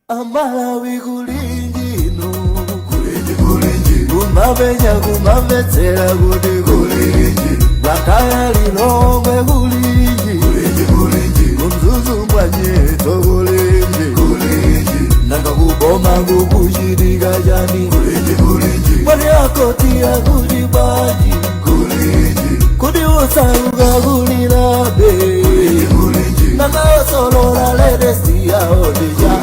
Amalawi kulinji inu, kulinji kulinji, kumapenya kumamvetsera kuti kulinji, Blantyre, Lilongwe kulinji, kulinji kulinji, kuMzuzu mwanyeto kulinji, kulinji, nanga kuboma kukuchitika chani? Kulinji kulinji, mwani akoti akuti bwanji? Kulinji, kuti usauka kulilabe? Kulinji, nanga osolola latest yawo ndija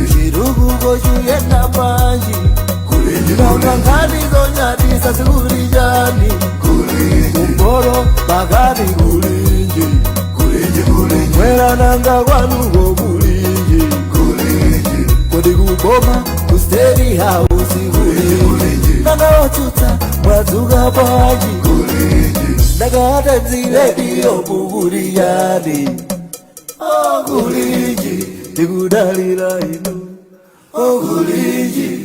chitukuko chuyenda bwanji? Nanga nkhani zonyadisa zikuli chani? Kumporo pakati kulinji, mwera nanga kwanuko kulinji? Kodi kuboma ku State House kulinji? Nanga otsutsa mwadzuka bwanji? Nanga atanzilediyo mukuli chani? Okulinji, tikudalira inu, okulinji.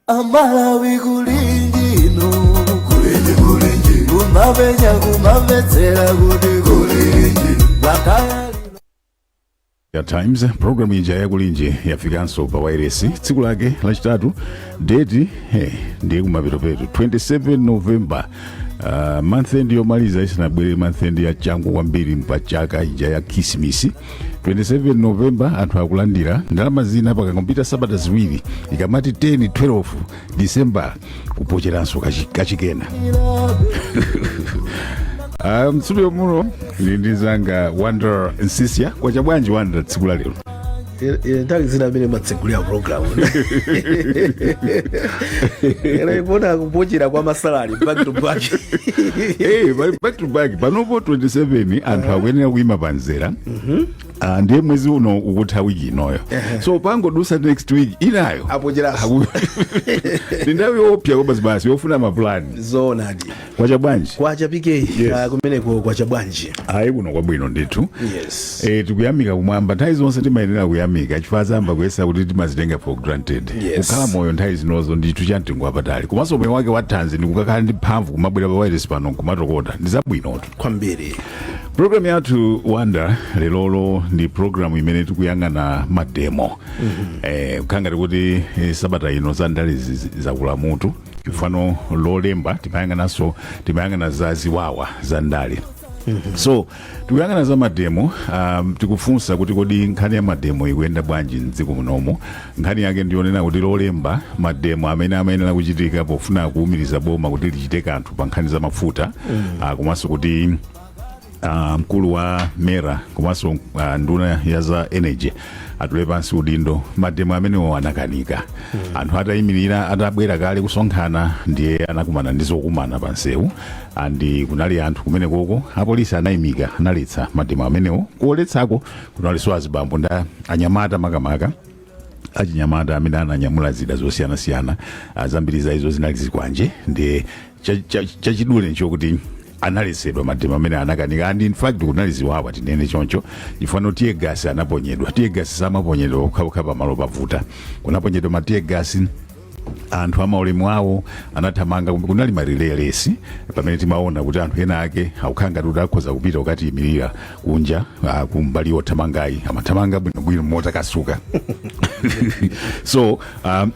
Amalawi kulinji inu, kulinji kulinji, kumapenya kumamvetsera kuti kulinji, Blantyre. Ya Times, programu ija yakulinji yafikanso pa wairesi tsiku lake lachitatu, date hey, ndiye kumapetopeto 27 November, month end yomaliza isanabwere, month end ya changu kwambiri mpachaka ija ya Khisimisi. 27 November anthu akulandira ndalama zina, pakangopita sabata 2 ikamati 10 12 December kupocheranso kachikena. Mstudio muno ndi ndizanga Wonder Nsisia. Kwacha bwanji, Wonder, tsiku la lero? Ine nthawi zina amene matsegulira program ero ikuona kupochera kwa ma salary back to back. Hey, back to back panopo 27 anthu akuyenera kuyima panzera. Ah, ndiye mwezi uno ukutha wiki inoyo, so pangodusa next week inayo Apocheranso. Ndi nthawi yoopsa koma basi yofuna mapulani. Zoonadi. Kwacha bwanji? Kwacha PK. Yes. Kumeneko kwacha bwanji? Ayi, kuno kwabwino ndithu. Tikuyamika kumwamba. Nthawi zonse timayenera kuyamika chifukwa zamba kuyesa kuti timazitenga for granted. Kukhala moyo nthawi zinozo ndithu chamtengo wapatali, komanso moyo wake wathanzi ndikukakhala ndi mphamvu kumabwera pa wireless pano nkumatokota, ndi zabwinotu. Kwambiri. Programu yathu, Wanda, lelolo ndi programu imene tikuyang'ana mademo. Kukhala ngati kuti sabata ino za ndale zakulamutu chifano. Lolemba timayang'ananso, timayang'ana za ziwawa za ndale, so tikuyang'ana za mademo. Tikufunsa kuti kodi nkhani ya mademo ikuyenda bwanji mdziko munomo? Nkhani yake ndiyonena kuti Lolemba mademo amene amayenera kuchitika pofuna kuwumiriza boma kuti lichite kanthu pa nkhani za mafuta, komanso kuti mkulu wa MERA komanso nduna ya za energy atule pansi udindo, mademo amenewo anakanika. Anthu atayimirira, atabwera kale kusonkhana, ndiye anakumana ndi zokumana pansewu and kunali anthu kumene koko, apolisi anayimika, analetsa mademo amenewo. Kuoletsako kunalinso azibambo nda anyamata, makamaka achinyamata amene ananyamula zida zosiyanasiyana, zambiri za izo zinali zikwanje. Ndiye chachidule nchokuti analetsedwa, mademo amene anakanika, and in fact kunali ziwawa, tinene choncho, chifukwa tear gas anaponyedwa. Tear gas samaponyedwa pokhapokha pamalo pavuta. Kunaponyedwa ma tear gas, anthu amaulemu awo anathamanga. Kunali ma relay race pamene timaona kuti anthu ena ake akukhala ngati kuti akhoza kupita kukatiyimirira kunja, kumbali yothamangayi, amathamanga bwinobwino motakasuka. So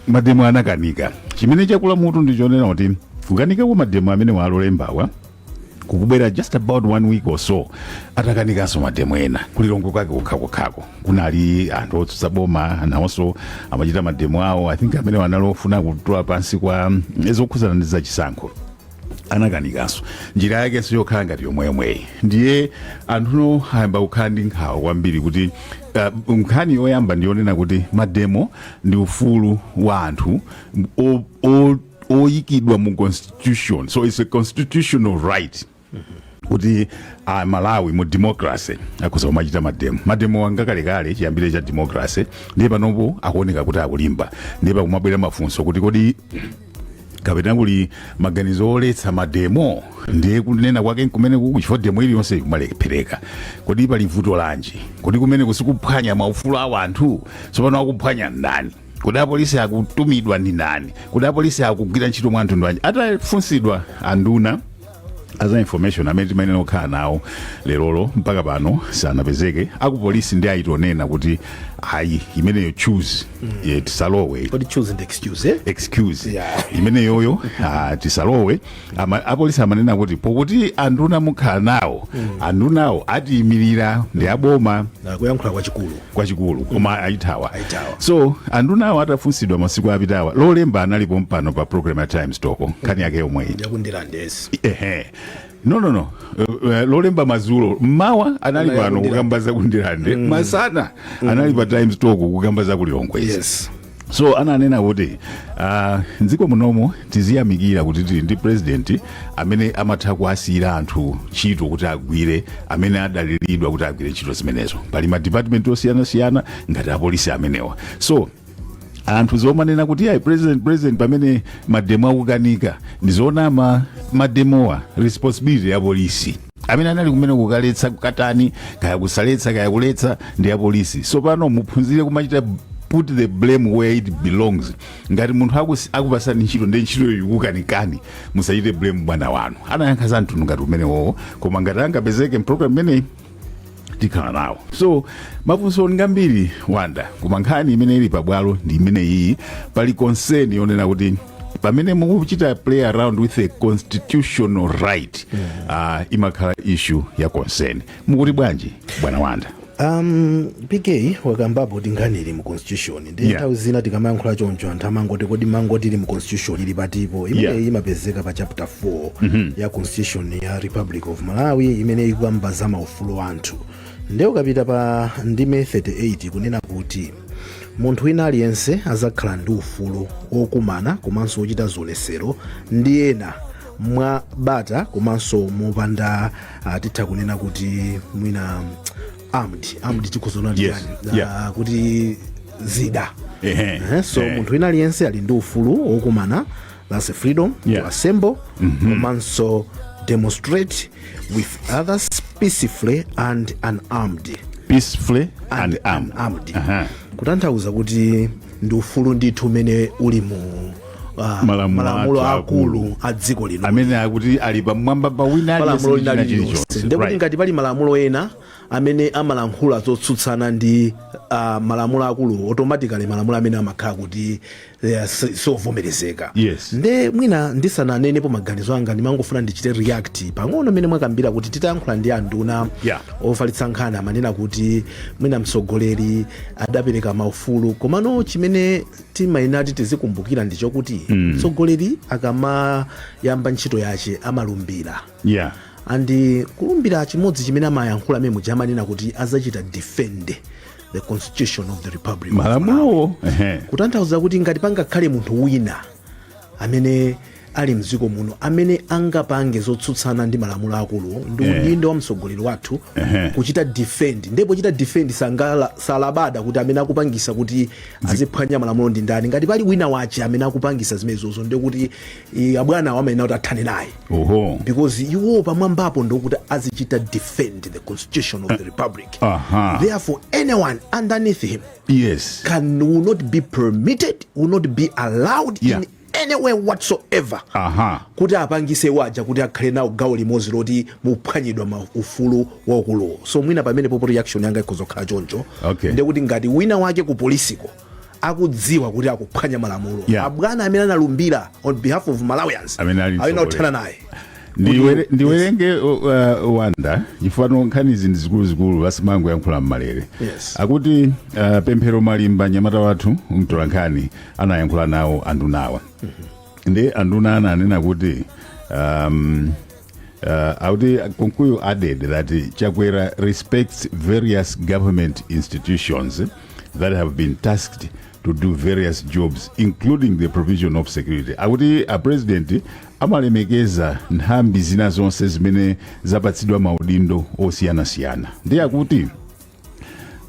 mademo anakanika. Chimene chakula mutu ndichonena kuti kukanika kwa mademo amene walolembawa kukubwera just about one week or so atakanikanso mademo ena kuLilongwe kwake kukhakukhako. Kunali anthu otsutsa boma, nawonso amachita mademo awo. I think amene anali ofuna kutula pansi kwa zokhuzana ndi zachisankho, anakanikanso. Njira yakenso yokhala ngati yomweyomweyi. Ndiye anthuno ayamba kukhala ndi nkhawa kwambiri kuti nkhani yoyamba ndiyonena kuti mademo ndi ufulu wa anthu oyikidwa mu constitution, so it's a constitutional right kuti a Malawi mu democracy akhoza kumachita mademo. Mademo angakalekale chiyambire cha democracy, ndiye panopo akuoneka kuti akulimba. Ndiye pakumabwera mafunso kuti kodi kapena kuli maganizo oletsa mademo? Ndiye kunena kwake kumene kuku, chifukwa demo iliyonse ikumalephereka, kodi pali vuto lanji? Kodi kumene kusikuphwanya maufulu a anthu? Tsopano akuphwanya ndani? Kodi apolisi akutumidwa ndi ndani? Kodi apolisi akugwira ntchito mwa mtundu wanji? Atafunsidwa anduna Aza information amene timayenera kukhala nawo lerolo mpaka pano sanapezeke. Akupolisi ndi ayitonena kuti ayi, imeneyo choose ye tisalowe. Kodi choose ndi excuse, eh? Excuse. Yeah. Imeneyoyo, tisalowe. Apolisi amanena kuti pokuti anduna mukhala nawo, andunawo atiyimirira ndi aboma. Na kuyankhula kwachikulu. Kwachikulu, koma ayithawa. Ayithawa. So andunawo atafunsidwa masiku apitawa, Lolemba analipo mpano pa program ya Times Talk, nkhani yake yomweyi. Yaku Ndirande, yes. Ehe, no, Lolemba madzulo, mmawa anali Anali pano ku Ndirande. kukamba za ku Ndirande, masana anali pa Times Talk kukamba za ku Lilongwe. So ananena kuti mdziko munomo tiziyamikira kuti tili ndi president amene amatha kuasiyira anthu ntchito kuti agwire, amene adaliridwa kuti agwire ntchito zimenezo. Pali ma department osiyanasiyana ngati apolisi amenewa. So anthu zomanena kuti ayi, president, president, pamene mademo akukanika ndizonama. Mademowa responsibility ya polisi amene anali kumene kukaletsa, kukatani, kaya kusaletsa, kaya kuletsa, ndi ya polisi. So pano muphunzire kumachita put the blame where it belongs. Ngati munthu akupasani ntchito ndi ntchito ikukanikani, musachite blame bwana wanu. Anayankha za mtundu ngati umenewowo, koma ngati angapezeke mprogram imeneyi tikhala nawo. So mafunso ndi ngambiri, Wanda, koma nkhani imene ili pabwalo ndi imene iyi. Pali concern yonena kuti pamene mukuchita play around with a constitutional right, imakhala issue ya concern. Mukuti bwanji, bwana Wanda? PK wakambapo kuti nkhani ili mu constitution ndi nthawi zina tikamayankhula choncho anthu amangoti, "Kodi mangoti ili mu constitution, ili patipo?" Imeneyi imapezeka pa chapter 4 ya Constitution ya Republic of Malawi imene ikukamba za maufulu anthu. Ndiye ukapita pa ndime 38, kunena kuti munthu wina aliyense azakhala ndi ufulu wokumana komanso wochita zionesero ndi ena mwa bata komanso mopanda, titha kunena kuti mwina armed, tikhoza Yes. Kuti zida. So munthu wina aliyense ali ndi ufulu wokumana, that's a freedom to assemble komanso demonstrate with others peacefully and unarmed. Peacefully and armed. Unarmed. Kutanthauza kuti ndi ufulu ndithu umene uli mu malamulo malamulo athu akulu a dziko lino amene akuti ali pamwamba pa wina aliyense palamulo ndi lina china lililonse. chilichonse. Ndekuti ngati pali malamulo ena amene amalankhula zotsutsana ndi malamulo akulu, automatically malamulo amene amakhala kuti sovomerezeka. Nde mwina ndisananenepo maganizo anga, ndimangofuna ndichite react pang'ono mmene mwakambira kuti titayankhula ndi anduna ofalitsa nkhani, amanena kuti mwina mtsogoleri adapereka maufulu. Komano chimene timayenera tizikumbukira ndi chokuti mtsogoleri akamayamba ntchito yace amalumbira. And kulumbira chimodzi chimene amayankhula amene muja, amanena kuti azachita defend the Constitution of the Republic of Malawi. Malamulowo. Kutanthauza kuti ngati pangakhale munthu wina amene ali mdziko muno amene angapange zotsutsana ndi malamulo akulu, ndi udindo wa mtsogoleri wathu kuchita defend. Ndipo chita defend sangala salabada kuti amene akupangisa kuti aziphwanya malamulo ndi ndani. Ngati pali wina wache amene akupangisa zimenezozo, ndikuti abwana amayenera kuti athane naye because iwo pamwambapo ndokuti azichita defend the Constitution of the Republic. Therefore anyone underneath him can will not be permitted, will not be allowed in any way whatsoever kuti apangise waja kuti akhale nawo gawo limodzi loti muphwanyidwa ma ufulu waukuluwo. So mwina pamene popo reaction yanga ikhoza kukhala choncho. Ndekuti ngati wina wake ku polisiko akudziwa kuti akuphwanya malamulo, abwana amene analumbira on behalf of Malawians amene ali ayenera mtsogoleri. kuthana naye. Ndiwerenge, Wanda, chifukwa nkhanizi ndi zikuluzikulu, asimangoyankhula mmalere. Akuti Pemphero Malimba, nyamata wathu mtolankhani, anayankhula nawo andunawa. Ndi anduna ananena kuti akuti Kunkuyu added that Chakwera respects various government institutions that have been tasked to do various jobs, including the provision of security. Akuti a president amalemekeza nthambi zina zonse zimene zapatsidwa maudindo osiyanasiyana. Ndi akuti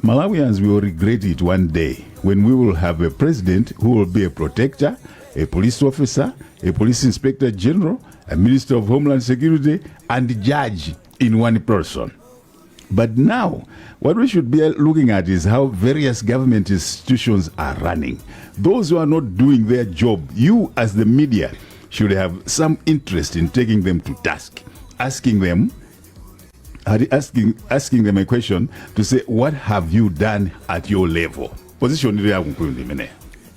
Malawians will regret it one day when we will have a president who will be a protector, a police officer, a police inspector general, a minister of homeland security, and judge in one person. But now, what we should be looking at is how various government institutions are running. Those who are not doing their job, you as the media should have some interest in taking them to task. asking them, asking them a question to say, "What have you done at your level?" Position ili yakunkuyu ndi imeneyo.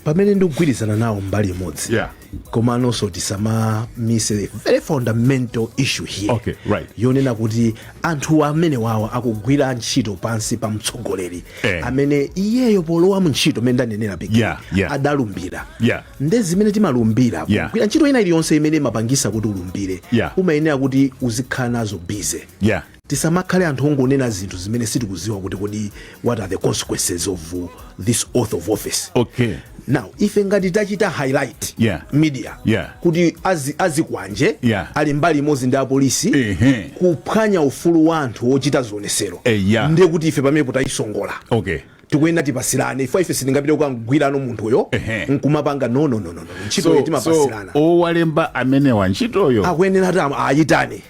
Pamene ndikugwirizana nawo mbali imodzi, koma nonso tisamamise a very fundamental issue here yonena kuti anthu amene wawa akugwira ntchito pansi pa mtsogoleri amene iyeyo polowa mu ntchito, mmene ndanenera piki, adalumbira. Nde zimene timalumbira, kugwira ntchito ina iliyonse imene imapangisa kuti ulumbire, umayenera kuti uzikhala nazo busy. Tisamakhale anthu ongonena zinthu zimene sitikuziwa kuti kodi what are the consequences of this oath of office. Now ife ngati tachita highlight media kuti azikwanje ali mbali imodzi ndi apolisi kuphwanya ufulu wa anthu ochita zionesero, ndiye kuti ife pamenepo tayisongola. Tikuyenera tipasirane ife sitingapite kukagwirano munthuyo nkumapanga. No, no, no, no, no. Ntchito so, timapasirana. Owalemba amenewa ntchitoyo akuyenera ati ayitane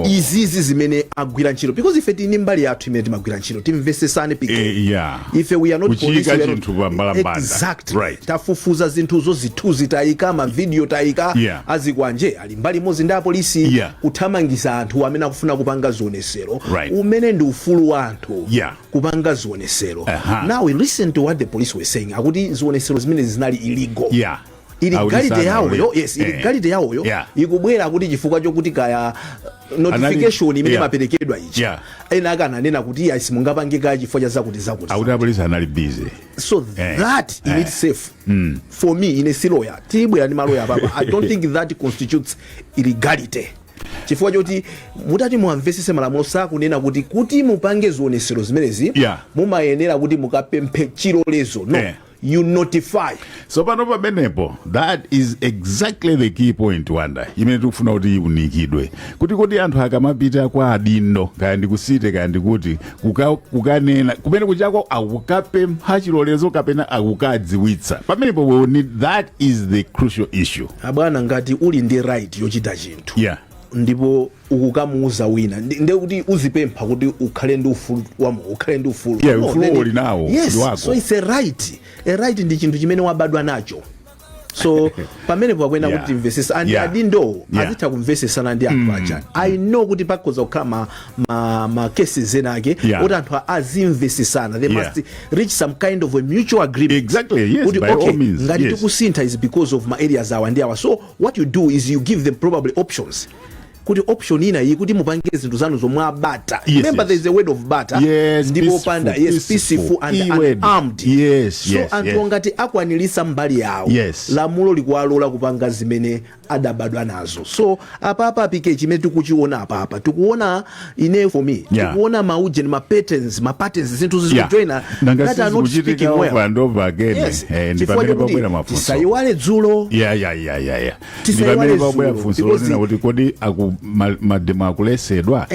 izizi zimene agwira ntchito, because ife tili mbali yathu imene timagwira ntchito. Timvesesane pike. Ife we are not Kuchiyika police, we are not- chinthu pa mbalambanda. Exactly. Tafufuza zinthuzo, zithunzi tayika, mavidiyo tayika. Azikwanje ali mbali imodzi ndi apolisi kuthamangisa anthu amene akufuna kupanga zionesero, umene ndi ufulu wa anthu kupanga zionesero. Now we listen to what the police were saying, akuti zionesero zimene zinali illegal. Illegality Akuti yawoyo, yes, illegality yawoyo ikubwera kuti chifukwa chokuti kaya notification imene imaperekedwa ichi, ena akananena kuti iya, simungapange kaya chifukwa cha zakuti zakuti. Akuti apolisi anali busy. So that in itself, for me, ine si lawyer, tibwera ndi maloya papa, I don't think that constitutes illegality, chifukwa choti mutati muamvesese malamulo sakunena kuti mupange zionesero zimenezi mumayenera kuti mukapemphe chilolezo. No, you notify. So pano pamenepo, that is exactly the key point, Wanda, imene tikufuna kuti iunikidwe, kuti kodi anthu akamapita kwa adindo, kaya ndikusite kaya ndikuti, kukanena kumene kuchako, akukapempha chilolezo kapena akukadziwitsa? Pamenepo we will need, that is the crucial issue. Abwana, ngati uli ndi right yochita chinthu ndipo ukukamuuza wina, ndiye kuti uzipempha kuti ukhale ndi ufulu wamo, ukhale ndi ufulu. Yeah, No, ufulu uli nawo, yes, ndi wako. So it's a right. A right ndi chinthu chimene wabadwa nacho. So pamenepo pakuyenera kuti timvesesa and adindo azitha kumvesesana ndi anthu aja. I know kuti pakhoza kukhala ma cases ena ake oti anthu azimvesesana. They must reach some kind of a mutual agreement Exactly, yes, kuti by okay, all means, ngati tikusintha is because of ma areas awa ndi awa. So what you do is you give them probably options, kuti option ina iyi kuti mupange zinthu zanu zomwe abata. Remember, there is a word of barter ndipo panda, yes, peaceful. Peaceful and E-word. unarmed. So anthu ngati akwanilisa mbali yawo, lamulo likuwalola kupanga zimene adabadwa nazo. So apapa pike chimene tikuchiona apapa, tikuona ine, for me, tikuona maujeni, ma patterns, zinthu zikujoina Nanga that are not sizikuchitika speaking well. Over and over again. Yes. Ndi Chifukwa pamene chokuti pabwera mafunso. tisayiwale dzulo. Yeah, ndi Tisayiwale pamene pabwera dzulo, funso because lonena kuti kodi aku mademo akulesedwa?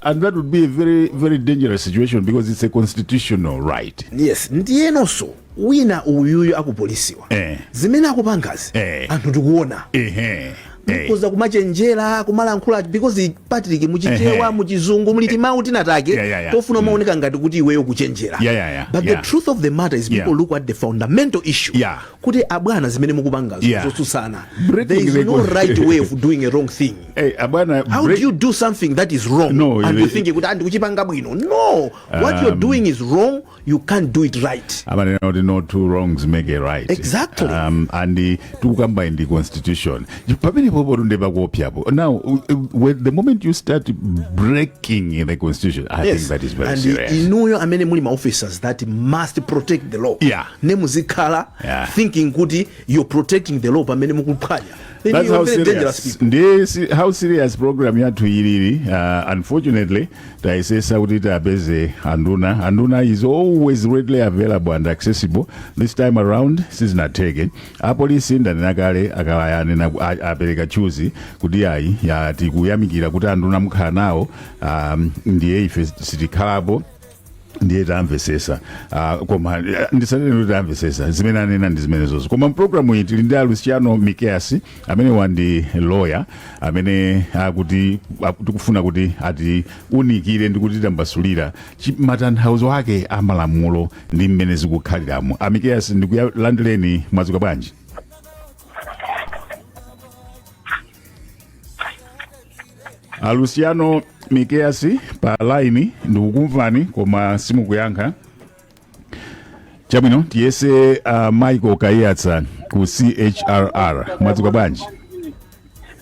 And that would be a very, very dangerous situation because it's a constitutional right. Yes, ndiyenonso wina uyuyu akupolisiwa zimene akupangazi, anthu tikuona. Mukhoza kumachenjera, kumalankhula, because Patrick, muchichewa, muchizungu muli timawu tinatake tofuna umaoneka ngati kuti iweyo kuchenjera. But the truth of the matter is people look at the fundamental issue kuti abwana, zimene mukupangazo zotsutsana. Breaking There is the no right way of doing a wrong thing. Hey, abwana, How do you do something that is wrong No, and you think kuti andikuchipanga bwino? No, what you're doing is wrong. You can't do it right. Amanena kuti no two wrongs make a right. Exactly. And tikukamba in the constitution pamene popo tunde pakuopyapo. Now the moment you start breaking the constitution, I think that is very And serious. inuyo amene muli ma officers that must protect the law, ne muzikhala thinking kuti you're protecting the law pamene mukuphwanya, then That's you're how very dangerous serious people. Ndiye how serious program yathu ilili. Unfortunately tayesesa kuti tapeze anduna. Anduna is always readily available and accessible. This time around sizinatheke. Apolisi, ndanena kale, akayanena apereka chuzi kuti ayi, tikuyamikira kuti anduna mukhala nawo, ndiye ife sitikhalapo. Ndiye tamvesesa, koma ndisanene kuti tamvesesa, zimene anena ndi zimenezozo. Koma mpulogalamu iyi tili ndi a Luciano Mikias, amene wandi lawyer, amene akuti tikufuna kuti atiunikire ndi kuti tambasulira matanthauzo ake a malamulo ndi mmene zikukhaliramo. A Mikias, ndikuyalandireni. Mwadzuka bwanji? A Luciano Mikeasi pa line, ndikukumvani koma simukuyankha. Chabwino, tiyese Michael Kaiyatsa ku CHRR. Mwadzuka bwanji?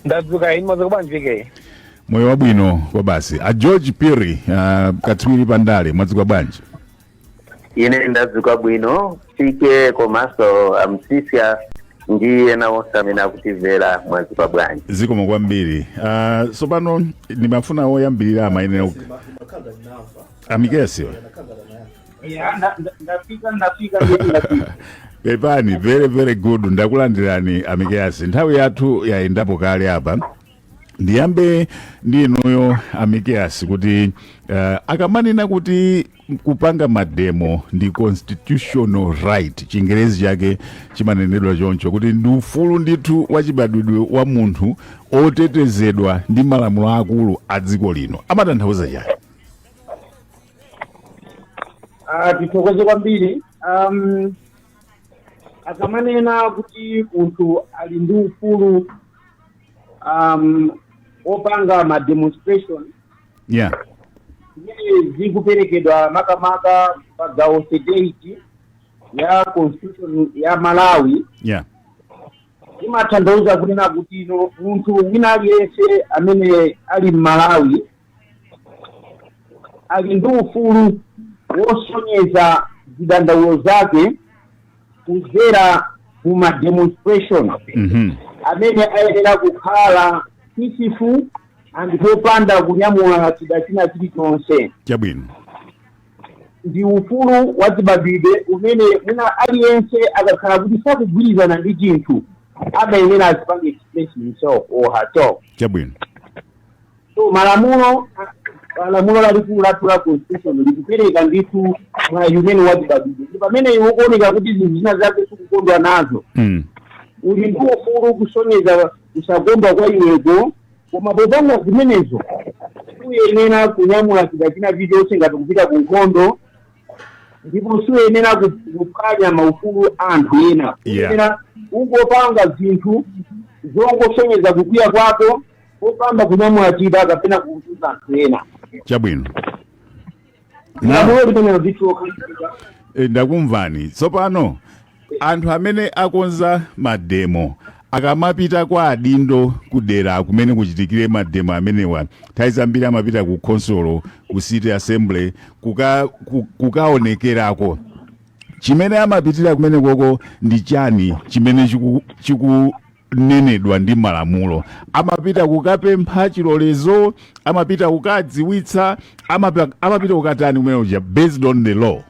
Ndadzuka inu, mwadzuka bwanji, PK? Moyo wabwino kwa basi. A George Piri, katswiri pandale, mwadzuka bwanji? Ine ndadzuka bwino, PK, komanso amsisya ndi ena onse amene akutimvera, mwadzuka bwanji? Zikomo kwambiri. Tsopano ndimafuna woyambirira amayenera Amikesiwa. Ya, ndafika, ndafika, ndafika. Pepani, very very good. Ndakulandirani, Amikeasi. Nthawi yathu yayendapo kale apa. Ndiyambe ndi inuyo, Amikeasi, kuti akamanena kuti kupanga mademo ndi constitutional right, Chingerezi chake chimanenedwa choncho, kuti ndi ufulu ndithu wachibadwidwe wa munthu otetezedwa ndi malamulo akulu a dziko lino, amatanthauza chani? Tithokoze kwambiri. Akamanena kuti munthu ali ndi ufulu opanga ma demonstration zimene zikuperekedwa makamaka pa gawo 38 ya Constitution ya Malawi, imatanthauza kunena kuti no, munthu wina aliyense amene ali m'Malawi ali ndi ufulu wosonyeza zidandaulo zake kudzera mu ma demonstration amene ayenera kukhala peaceful and popanda kunyamula chida china chilichonse. Ndi ufulu wachibadwidwe umene mwina aliyense akakhala kuti sakugwirizana ndi chinthu amayenera azipange express himself or herself. So malamulo, lamulo lalikulu lathu la Constitution likupereka ndithu mwayi umene wachibadwidwe ndi pamene iwe ukuoneka kuti zinthu zina zake sikukondwa nazo, uli ndi ufulu kusonyeza kusakondwa kwa iweko, koma popanga zimenezo suyenera kunyamula chida china chilichonse ngati kupita ku nkhondo, ndipo suyenera kuphwanya maufulu a anthu ena. Uyenera ungopanga zinthu zongosonyeza kukwiya kwako popanda kunyamula chida kapena kuzunza anthu ena. Lamulo limenelo ndithu lokhazikika. Ndakumvani. Tsopano anthu amene akonza mademo akamapita kwa adindo kudera kumene kuchitikire mademo amenewa, nthawi zambiri amapita ku khonsolo, ku city assembly, kukaonekerako. Chimene amapitira kumene koko ndi chani chimene chikunenedwa ndi malamulo? Amapita kukapempha chilolezo, amapita kukadziwitsa, amapita kukatani kumene kuja based on the law?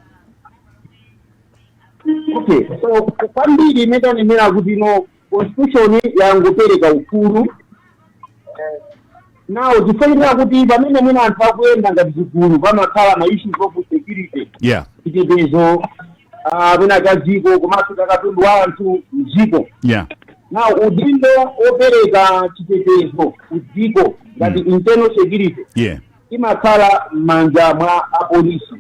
Okay, so kwambiri imene tanenera kuti no, Constitution yangopereka ufulu. Now tifanira kuti pamene mwina anthu akuyenda ngati zigulu pamakhala ma issues of security, chitetezo mwina cha dziko komanso cha katundu wa anthu mdziko. Now udindo opereka chitetezo ku dziko ngati internal security imakhala m'manja mwa apolisi.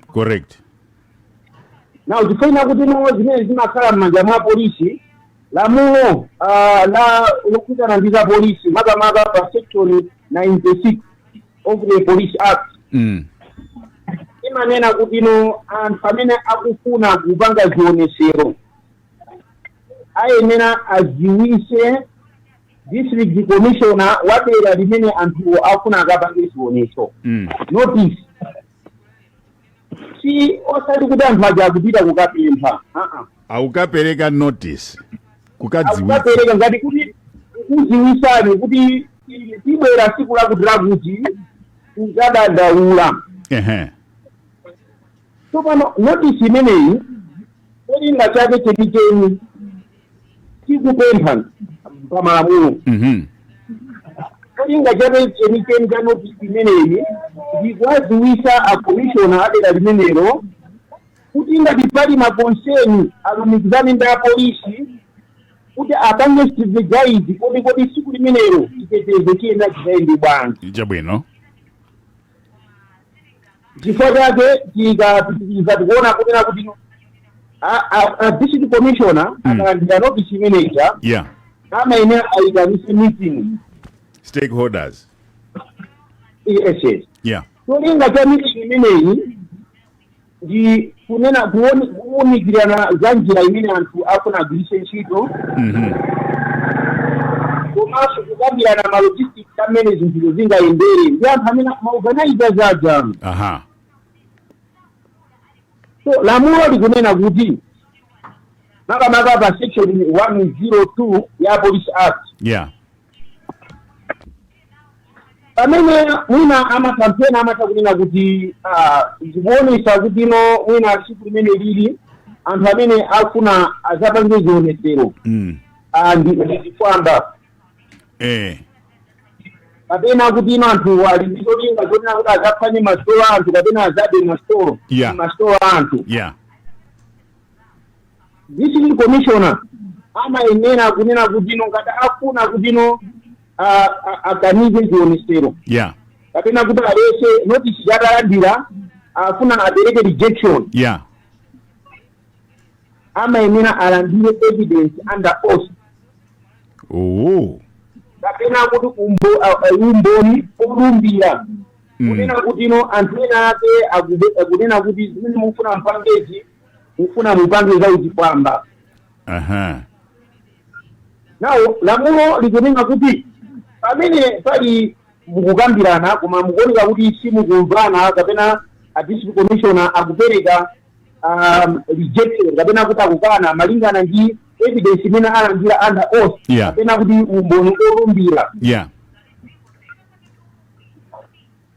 Now tifanira kuti no, zimene zimakhala m'manja mwa apolisi, lamulo la lokhudzana ndi za polisi, makamaka pa section 96 of the Police Act, imanena kuti no, anthu amene akufuna kupanga zionesero ayenera adziwise district commissioner wa dera limene anthuwo akufuna akapange zioneso notice. Si osati kuti anthu aja akupita kukapempha, uh-uh. Akukapereka notice, kukadziwitsa. Akukapereka ngati kuti kukudziwisani kuti tibwera siku lakuti lakuti kuzadandaula. Tsopano notice imeneyi, cholinga chake chenicheni tikupempha pa malamulo, cholinga chake chenicheni cha notice imeneyi ndi kuwadziwisa a commissioner adera limenelo kuti ngati pali ma concern alumikizane ndi apolisi kuti apange strategize kodi siku limenelo chitetezo chiyenda chizayende bwanji. Chifukwa chake tikapitiriza tikuona kunena kuti a district commissioner akalandira notice imeneja, amayenera ayitanise meeting stakeholders. Yes. Yeah. Cholinga cha meeting imeneyi ndi kunena kuwunikirana za njira imene anthu afuna agwiritse ntchito, komanso kukambirana ma logistics amene zinthuzo zingayendere ndi anthu amene ma organizers aja. So lamulo likunena kuti, makamaka pa section 102 ya Police Act, pamene mwina amakampeni amatha kunena kuti zikuonesa kuti ino mwina tsiku limene lili anthu amene afuna azapange zionetsero ndi zifwamba, kapena kuti ino anthu ali ndi zolinga zonena kuti azaphwanye masitolo a anthu kapena azabe masitolo, masitolo a anthu, district commissioner amayenera kunena kuti ino ngati afuna kuti ino akanize zionetsero kapena kuti alese notice yatalandira, afuna apereke rejection, amayenera alandire evidence under oath kapena kuti umboni olumbira kunena kuti ino anthu ena ake akunena kuti zimene mufuna mpangezi, mufuna mupange za uchifwamba. Nawo lamulo likunena kuti pamene pali mukukambirana koma mukuoneka kuti simukumvana, kapena a district commissioner akupereka rejection kapena kuti akukana malingana ndi evidence imene alandira under oath kapena kuti umboni olumbira,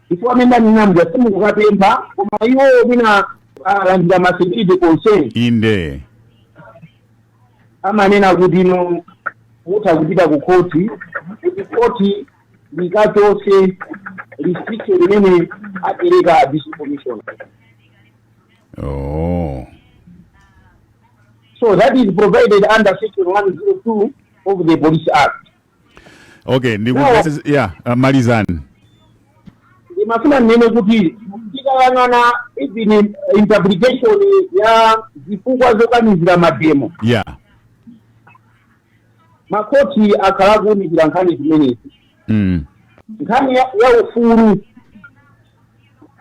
chifukwa amene aninamja simukukapempha, koma iwo mwina alandira ma security concern, amanena kuti ino mutha kupita ku khoti kuti khoti likachose restriction imene apereka district commissioner. So that is provided under section 102 of the Police Act. Okay, ndikumvetse. Yeah, malizani. Ndimafuna ndinene kuti tikayang'ana even interpretation ya zifukwa zokanizira mademo, makhoti akhala akuwunikira nkhani zimenezi. Nkhani ya ufulu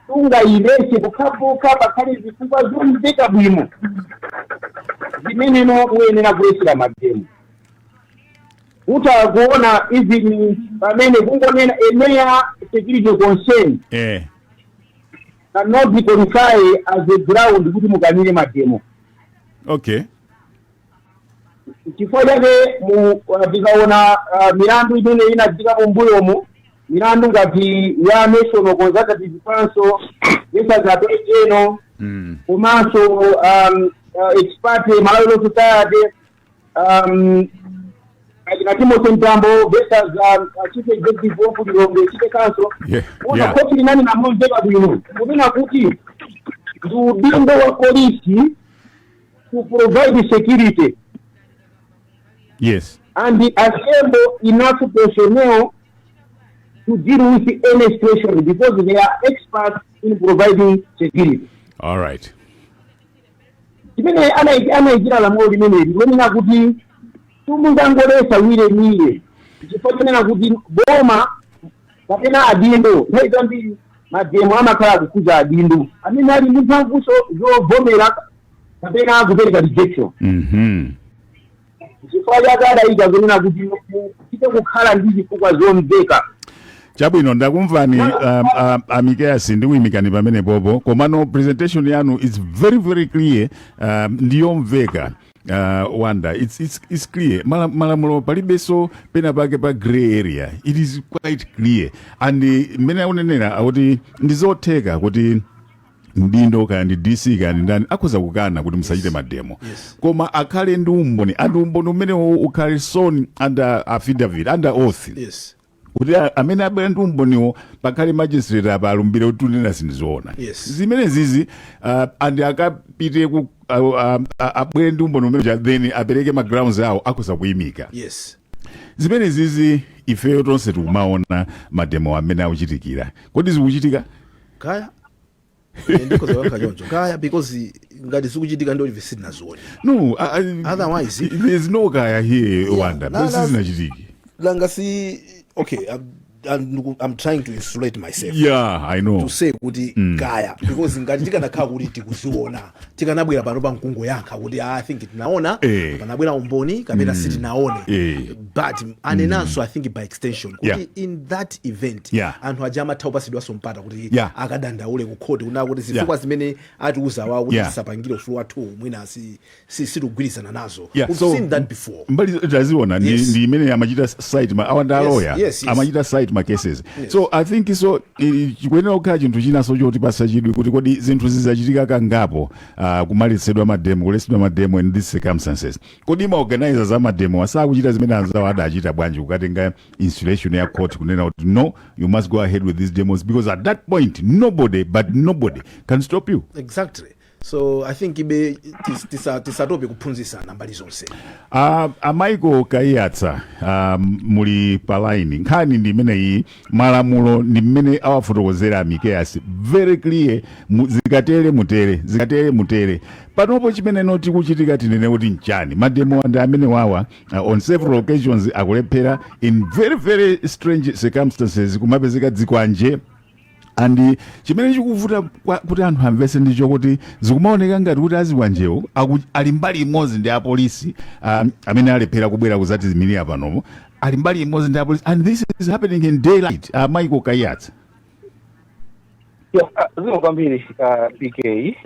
tungayilese pokhapokha pakhale zifukwa zomveka bwino zimeneno muyenera kulesera mademo. Utha kuona even pamene kungonena a mere security concern cannot be qualified as a ground kuti mukanire mademo. Chifukwa chake mu tikaona milandu imene inachitika mumbuyomu, milandu ngati ya National Consultative Council versus Attorney General, komanso ex parte Malawi Law Society, achina Timothy Mtambo versus Chief Executive of Lilongwe City Council, una khoti linali namomveka bwino kunena kuti ndi udindo wa polisi to provide security and assemble enough personnel to deal with any situation because they are experts in providing security. All right. Chimene anayikira lamulo limeneli lonena kuti tumungangolesa willy-nilly, chifukwa chonena kuti boma kapena adindo, nthawi zambiri mademo amakhala akukhuza adindo amene ali ndi mphamvuso zovomera kapena kupereka rejection. Chifukwa chake adayika kunena kuti muchite kukhala ndi zifukwa zomveka. Chabwino, ndakumvani Amikeyasi, ndikuyimikani pamene popo, komano presentation yanu is very very clear, ndiyomveka. Wanda, it's clear. Malamulo palibenso pena pake pa gray area. It is quite clear, and mmene akunenera akuti ndizotheka kuti mdindo, kaya ndi DC kaya ndi ndani, akhoza kukana kuti musachite mademo, koma akhale ndi umboni, and umboni umenewo ukhale sworn under affidavit, under oath, kuti amene abwera ndi umboniwo pakhale magistrate apa alumbire kuti tunena zinthu zoona. Zimene zizi and akapite ku abwere ndi umboni umene, then apereke ma grounds awo, akhoza kuyimika. Zimene zizi ifeyo tonse tikumaona mademo amene akuchitikira. Kodi zikuchitika? Kaya. Ndikhoza kuyankha choncho, kaya, because ngati zikuchitika ndi ife sitinazione. No, Otherwise- there's no kaya here, Wanda. Sizinachitiki. Langa si okay, I'm trying to insulate myself Yeah, I know. To say kuti kaya, because ngati tikanakhala kuti tikuziona, tikanabwera pano pa mkungoyankha kuti, "Ah, I think tinaona, panabwera umboni," kapena "Sitinaone." But anenanso, I think by extension, kuti in that event anthu aja amatha kupasidwanso mpata kuti akadandaule ku khoti kunena kuti zifukwa zimene atiuza wawo kuti tisapangire ufulu wathu mwina sitikugwirizana nazo. We've seen that before. Mbali taziona ndi, ndi imene amachita cite ma awa ndi aloya, amachita cite ma cases. So I think so chikuyenera kukhala chinthu chinanso chotipasa chidwi kuti kodi zinthu zizachitika kangapo, kumaletsedwa mademo, kuletsedwa mademo in these circumstances, kodi ma organizers a mademo asakuchita zimene anzawo adachita bwanji, kukatenga insulation ya court kunena kuti, "No, you must go ahead with these demos," because at that point nobody but nobody can stop you. Exactly. So I think ibe tisatope kuphunzitsana mbali zonse. A Michael Kaiyatsa, muli pa line. Nkhani ndi imeneyi, malamulo ndi mmene awafotokozera Amikeyas, very clear, zikatere mutere, zikatere mutere. Panopo chimene noti kuchitika, tinene kuti nchani? Mademo ndi amene wawa, on several occasions akulephera in very very strange circumstances, kumapezeka dzikwanje, and chimene chikuvuta kuti anthu amvese ndicho kuti zikumaoneka ngati kuti azikwanjewo ali mbali imodzi ndi apolisi, amene alephera kubwera kuzatizimirira panopo, ali mbali imodzi ndi apolisi, and this is happening in daylight. Michael Kaiyatsa. Yeah, zikomo kwambiri, PK.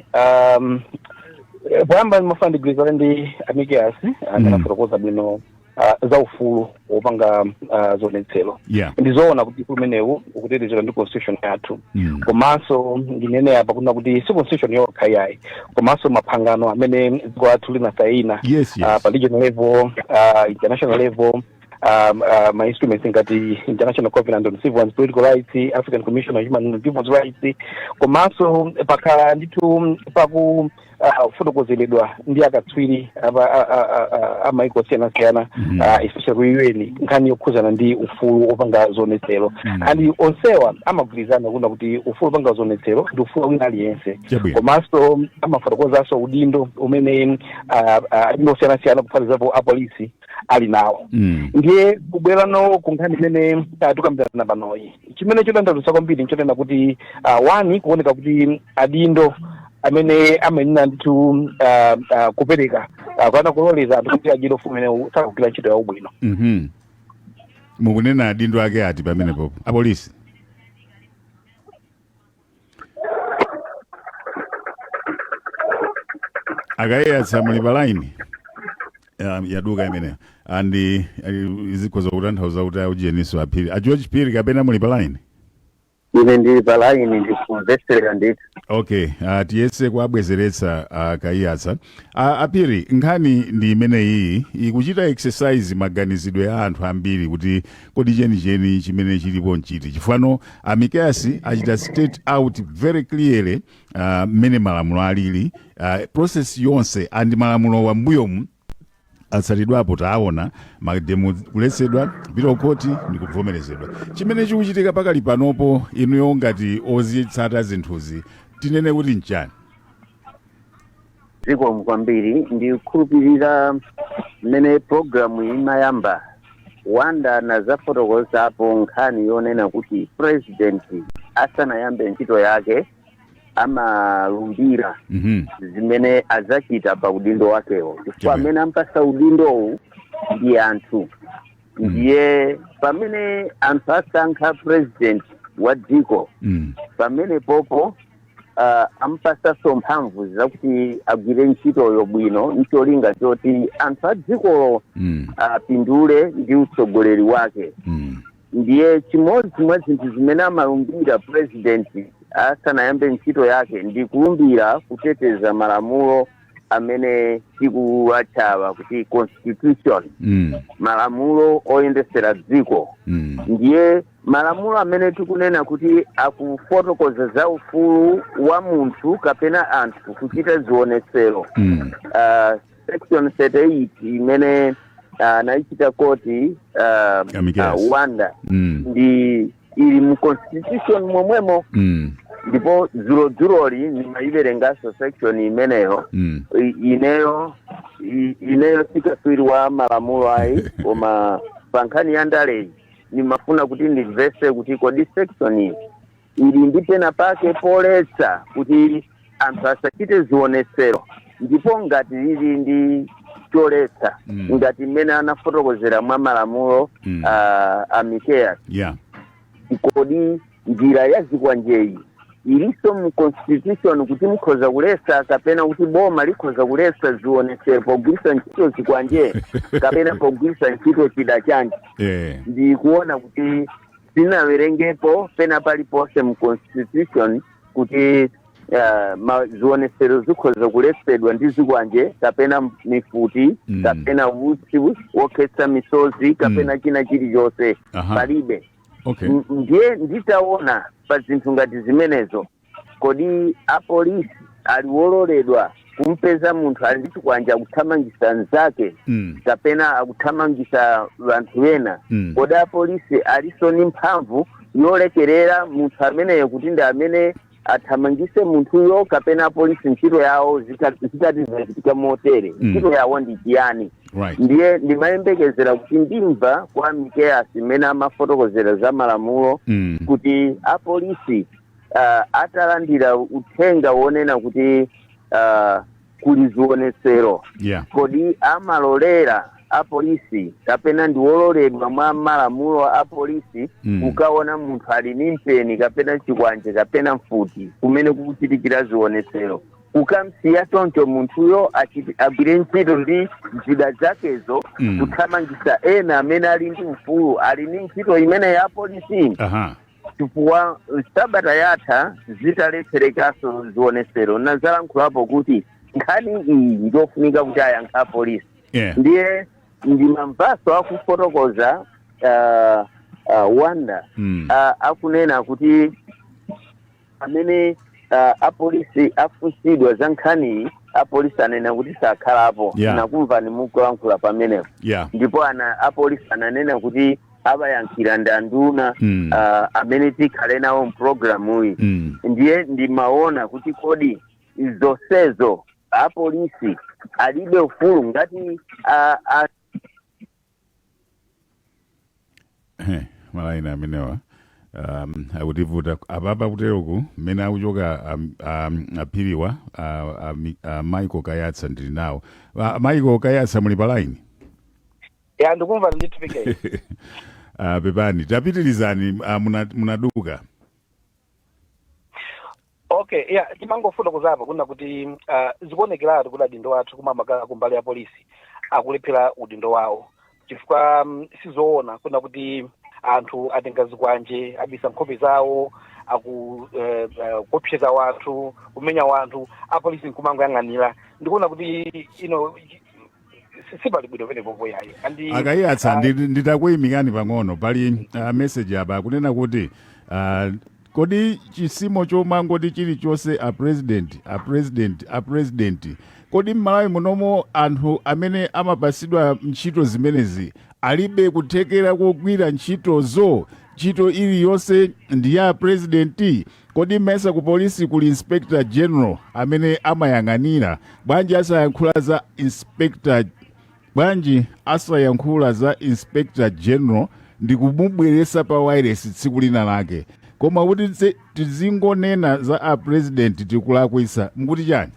Poyamba ndimafuna ndigwirizane ndi Amikeas amene afotokoza bwino za ufulu wopanga zionetsero. Ndizoona kuti ufulu umenewu ukutetezedwa ndi constitution yathu. Komanso ndinene apa kuna kuti si constitution yokha yayi, komanso mapangano amene dziko lathu linasayina pa regional level, international level, ma instruments ngati International Covenant on Civil and Political Rights, African Commission on Human and People's Rights, komanso pakhala ndithu paku fotokozeredwa ndi akatswiri amaiko osiyanasiyana, especially ku UN, nkhani yokhuzana ndi ufulu wopanga zionetsero. And onsewa amagwirizana kuna kuti ufulu wopanga zionetsero ndi ufulu wina aliyense. Komanso amafotokozanso udindo umene adindo osiyanasiyana, kuphatikizapo apolisi, ali nawo. Ndiye kubwerano ku nkhani imene tikambirana panoyi, chimene chodandaulitsa kwambiri nchonena kuti, one, kuoneka kuti adindo amene amayenera ndithu kupereka kapena kuloleza anthu kuti achite ufulu umenewu sakugwira ntchito yawo bwino. Mukunena adindo ake ati pamenepopo? Apolisi? A Kaiyatsa, muli pa line? Yaduka imeneyo, and izikhoza kutanthauza kuti aujeniso aphiri, a George Phiri, kapena muli pa line? Ine ndili pa line, ndikumvetsera ndithu. Okay, tiyese kuabwezeretsa Kaiyatsa. Aphiri, nkhani ndi imeneyi, ikuchita exercise maganizidwe a anthu ambiri kuti kodi chenicheni chimene chilipo nchiti? Chifano Amikasi achita state out very clearly mmene malamulo alili, process yonse, and malamulo wambuyomu atsatidwapo, taona mademo kuletsedwa, kupita kukhoti ndi kuvomerezedwa. Chimene chikuchitika pakali panopo, inuyo ngati ozitsata zinthuzi, tinene kuti nchani? Zikomo kwambiri. Ndikukhulupirira mmene programu imayamba, Wanda nazafotokozapo nkhani yonena kuti president asanayambe ntchito yake amalumbira zimene azachita pa udindo wakewo, chifukwa amene ampasa udindowu ndi anthu. Ndiye pamene anthu asankha president wa dziko, pamene popo ampasanso mphamvu zakuti agwire ntchitoyo bwino ncholinga choti anthu a dzikolo apindule ndi utsogoleri wake. Ndiye chimodzi mwa zinthu zimene amalumbira president asanayambe ntchito yake ndi kulumbira kuteteza malamulo amene tikuwatchawa kuti constitution, malamulo oyendesera dziko. Ndiye malamulo amene tikunena kuti akufotokoza za ufulu wa munthu kapena anthu kuchita zionetsero, section 38 imene anaichita quote Amikas. Wanda, ndi ili mu constitution momwemo. Ndipo dzulodzuloli ndimayiwerenganso section imeneyo. Ineyo sikatswiri wa malamulo ayi, koma pa nkhani ya ndaleyi Ndimafuna kuti ndimvese kuti kodi section iyi ili ndi pena pake poletsa kuti anthu asachite zionesero, ndipo ngati lili ndi choletsa, ngati mmene anafotokozera mwa malamulo a Mikeas, kodi njira ya zikwanjeyi ilinso mu constitution kuti mukhoza kulesa kapena kuti boma likhoza kulesa zionesero pogwiritsa ntchito zikwanje kapena pogwiritsa ntchito chida chanji? Ndikuona kuti sinawerengepo pena paliponse mu constitution kuti zionesero zikhoza kulesedwa ndi zikwanje kapena mifuti kapena utsi wokhetsa misozi kapena china chilichonse. Palibe. Ndiye nditaona pa zinthu ngati zimenezo, kodi apolisi ali wololedwa kumpeza munthu ali ndi chikwanje akuthamangisa nzake kapena akuthamangisa vanthu ena? Kodi apolisi aliso ni mphamvu yolekerera munthu ameneyo kuti ndi amene athamangise munthuyo, kapena apolisi ntchito yawo zitati zachitika motere, ntchito yawo ndi chiyani? Ndiye ndimayembekezera kuti ndimva kwa Mikeas mmene amafotokozera za malamulo kuti apolisi atalandira uthenga wonena kuti kuli zionesero, kodi amalolera apolisi kapena ndi wololedwa mwa malamulo a polisi kukaona munthu ali ni mpeni kapena chikwanje kapena mfuti kumene kukuchitikira zionesero, kukamsiya choncho munthuyo agwire ntchito ndi zida zakezo kuthamangisa ena amene ali ndi ufulu, ali ndi ntchito imene ya polisi? Chifukwa sabata yatha zitalepherekaso zionesero, nazalankhulapo kuti nkhani iyi njofunika kuti ayankhe apolisi. Ndiye ndimamvaso akufotokoza Wanda akunena kuti amene apolisi afunsidwa za nkhaniyi, apolisi anena kuti sakhalapo. Nakumvani mukulankhula pamenepo. Ndipo apolisi ananena kuti abayankhira ndi anduna amene tikhale nawo mpulogalamuyi. Ndiye ndimaona kuti kodi zonsezo apolisi alibe ufulu ngati Malaini amenewa akutivuta apapa kuteroku mmene akuchoka aphiriwa Michael Kayatsa ndili nawo. Michael Kayatsa, muli pa line? Ya, ndikumva ndithu, PK. Pepani, tapitirizani, munaduka. Okay, yeah, timangofuna kuzapa kuna kuti zikuonekeratu kuti adindo athu kumamakala kumbali ya polisi akulephera udindo wawo, chifukwa sizoona kuna kuti anthu atenga zikwanje, abisa nkhope zawo, aku kuopseza wanthu, kumenya wanthu, apolisi nkumangoyang'anira. Ndikuona kuti ino sipali bwino penepopo yayi. Akayatsa, nditakuyimikani pang'ono, pali message apa akunena kuti kodi chisimo chomangoti chilichonse a president, a president, a president, kodi m'Malawi munomo anthu amene amapasidwa ntchito zimenezi alibe kuthekera kogwira ntchitozo? Ntchito iliyonse ndi ya president? Kodi mmesa ku polisi kuli inspector general amene amayang'anira? Bwanji asayankhula za inspector general ndi kumubweresa pa wireless tsiku lina lake? Koma kuti tizingonena za a president tikulakwisa. Mukuti chani?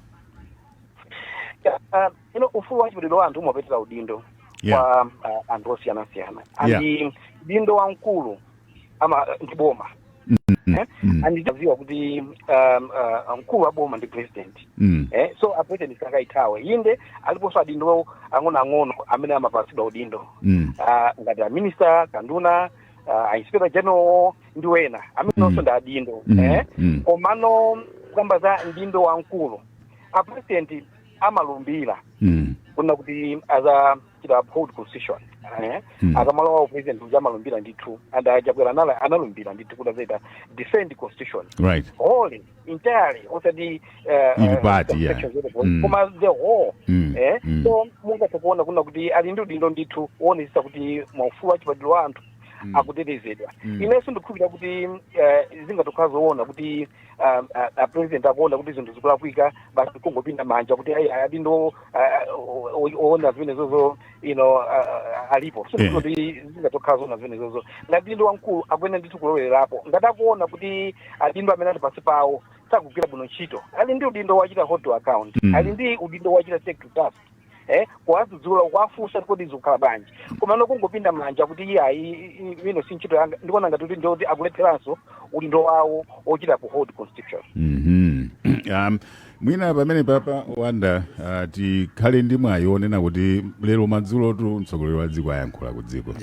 Ino ufulu wa chibadwidwe wa anthu umapetera udindo kwa anthu osiyanasiyana, and udindo wamkulu ama ndi boma. Eh? And taziwa kuti mkulu wa boma ndi president. So a president sangaithawe. Inde, aliponso adindo ang'onoang'ono amene amapasidwa udindo ngati a minister, kanduna, a inspector general ndi wena amene onso ndi adindo. Eh? Komano kukamba za mdindo wamkulu, a president amalumbira kuna kuti azachita uphold constitution, eh? Akamalowa president uja amalumbira ndithu, and achakwera analumbira ndithu kuti azaita defend constitution wholly, entirely, osati Ili party, yeah. sections of the koma the whole. Eh? So mungathe kuona kuna kuti ali ndi udindo ndithu woonetsetsa kuti maufulu achibadwidwe wa anthu Akutetezedwa. Inenso ndikukhulupirira kuti zingatokhala zoona kuti a president akuona kuti zinthu zikulakwika, basi kungopinda manja kuti ayi, adindo oona zimenezozo alipo. So kuti zingatokhala zoona zimenezozo, ngati dindo wamkulu akuyenera ndithu kulowelerapo. Ngati akuona kuti adindo amene ali pansi pawo sakugwira bwino ntchito, ali ndi udindo wachita hold to account, ali ndi udindo wachita take to task, kuwadzudzula, kuwafunsa kodi zikukhala bwanji. Koma no kungopinda manja kuti iye ayi, ino si ntchito yanga, ndikuona ngati kuti ndoti akulepheranso udindo wawo ochita ku hold constitution. Mwina pamene papa Wanda, tikhale ndi mwayi onena kuti lero madzulotu mtsogoleri wa dziko ayankhula ku dziko.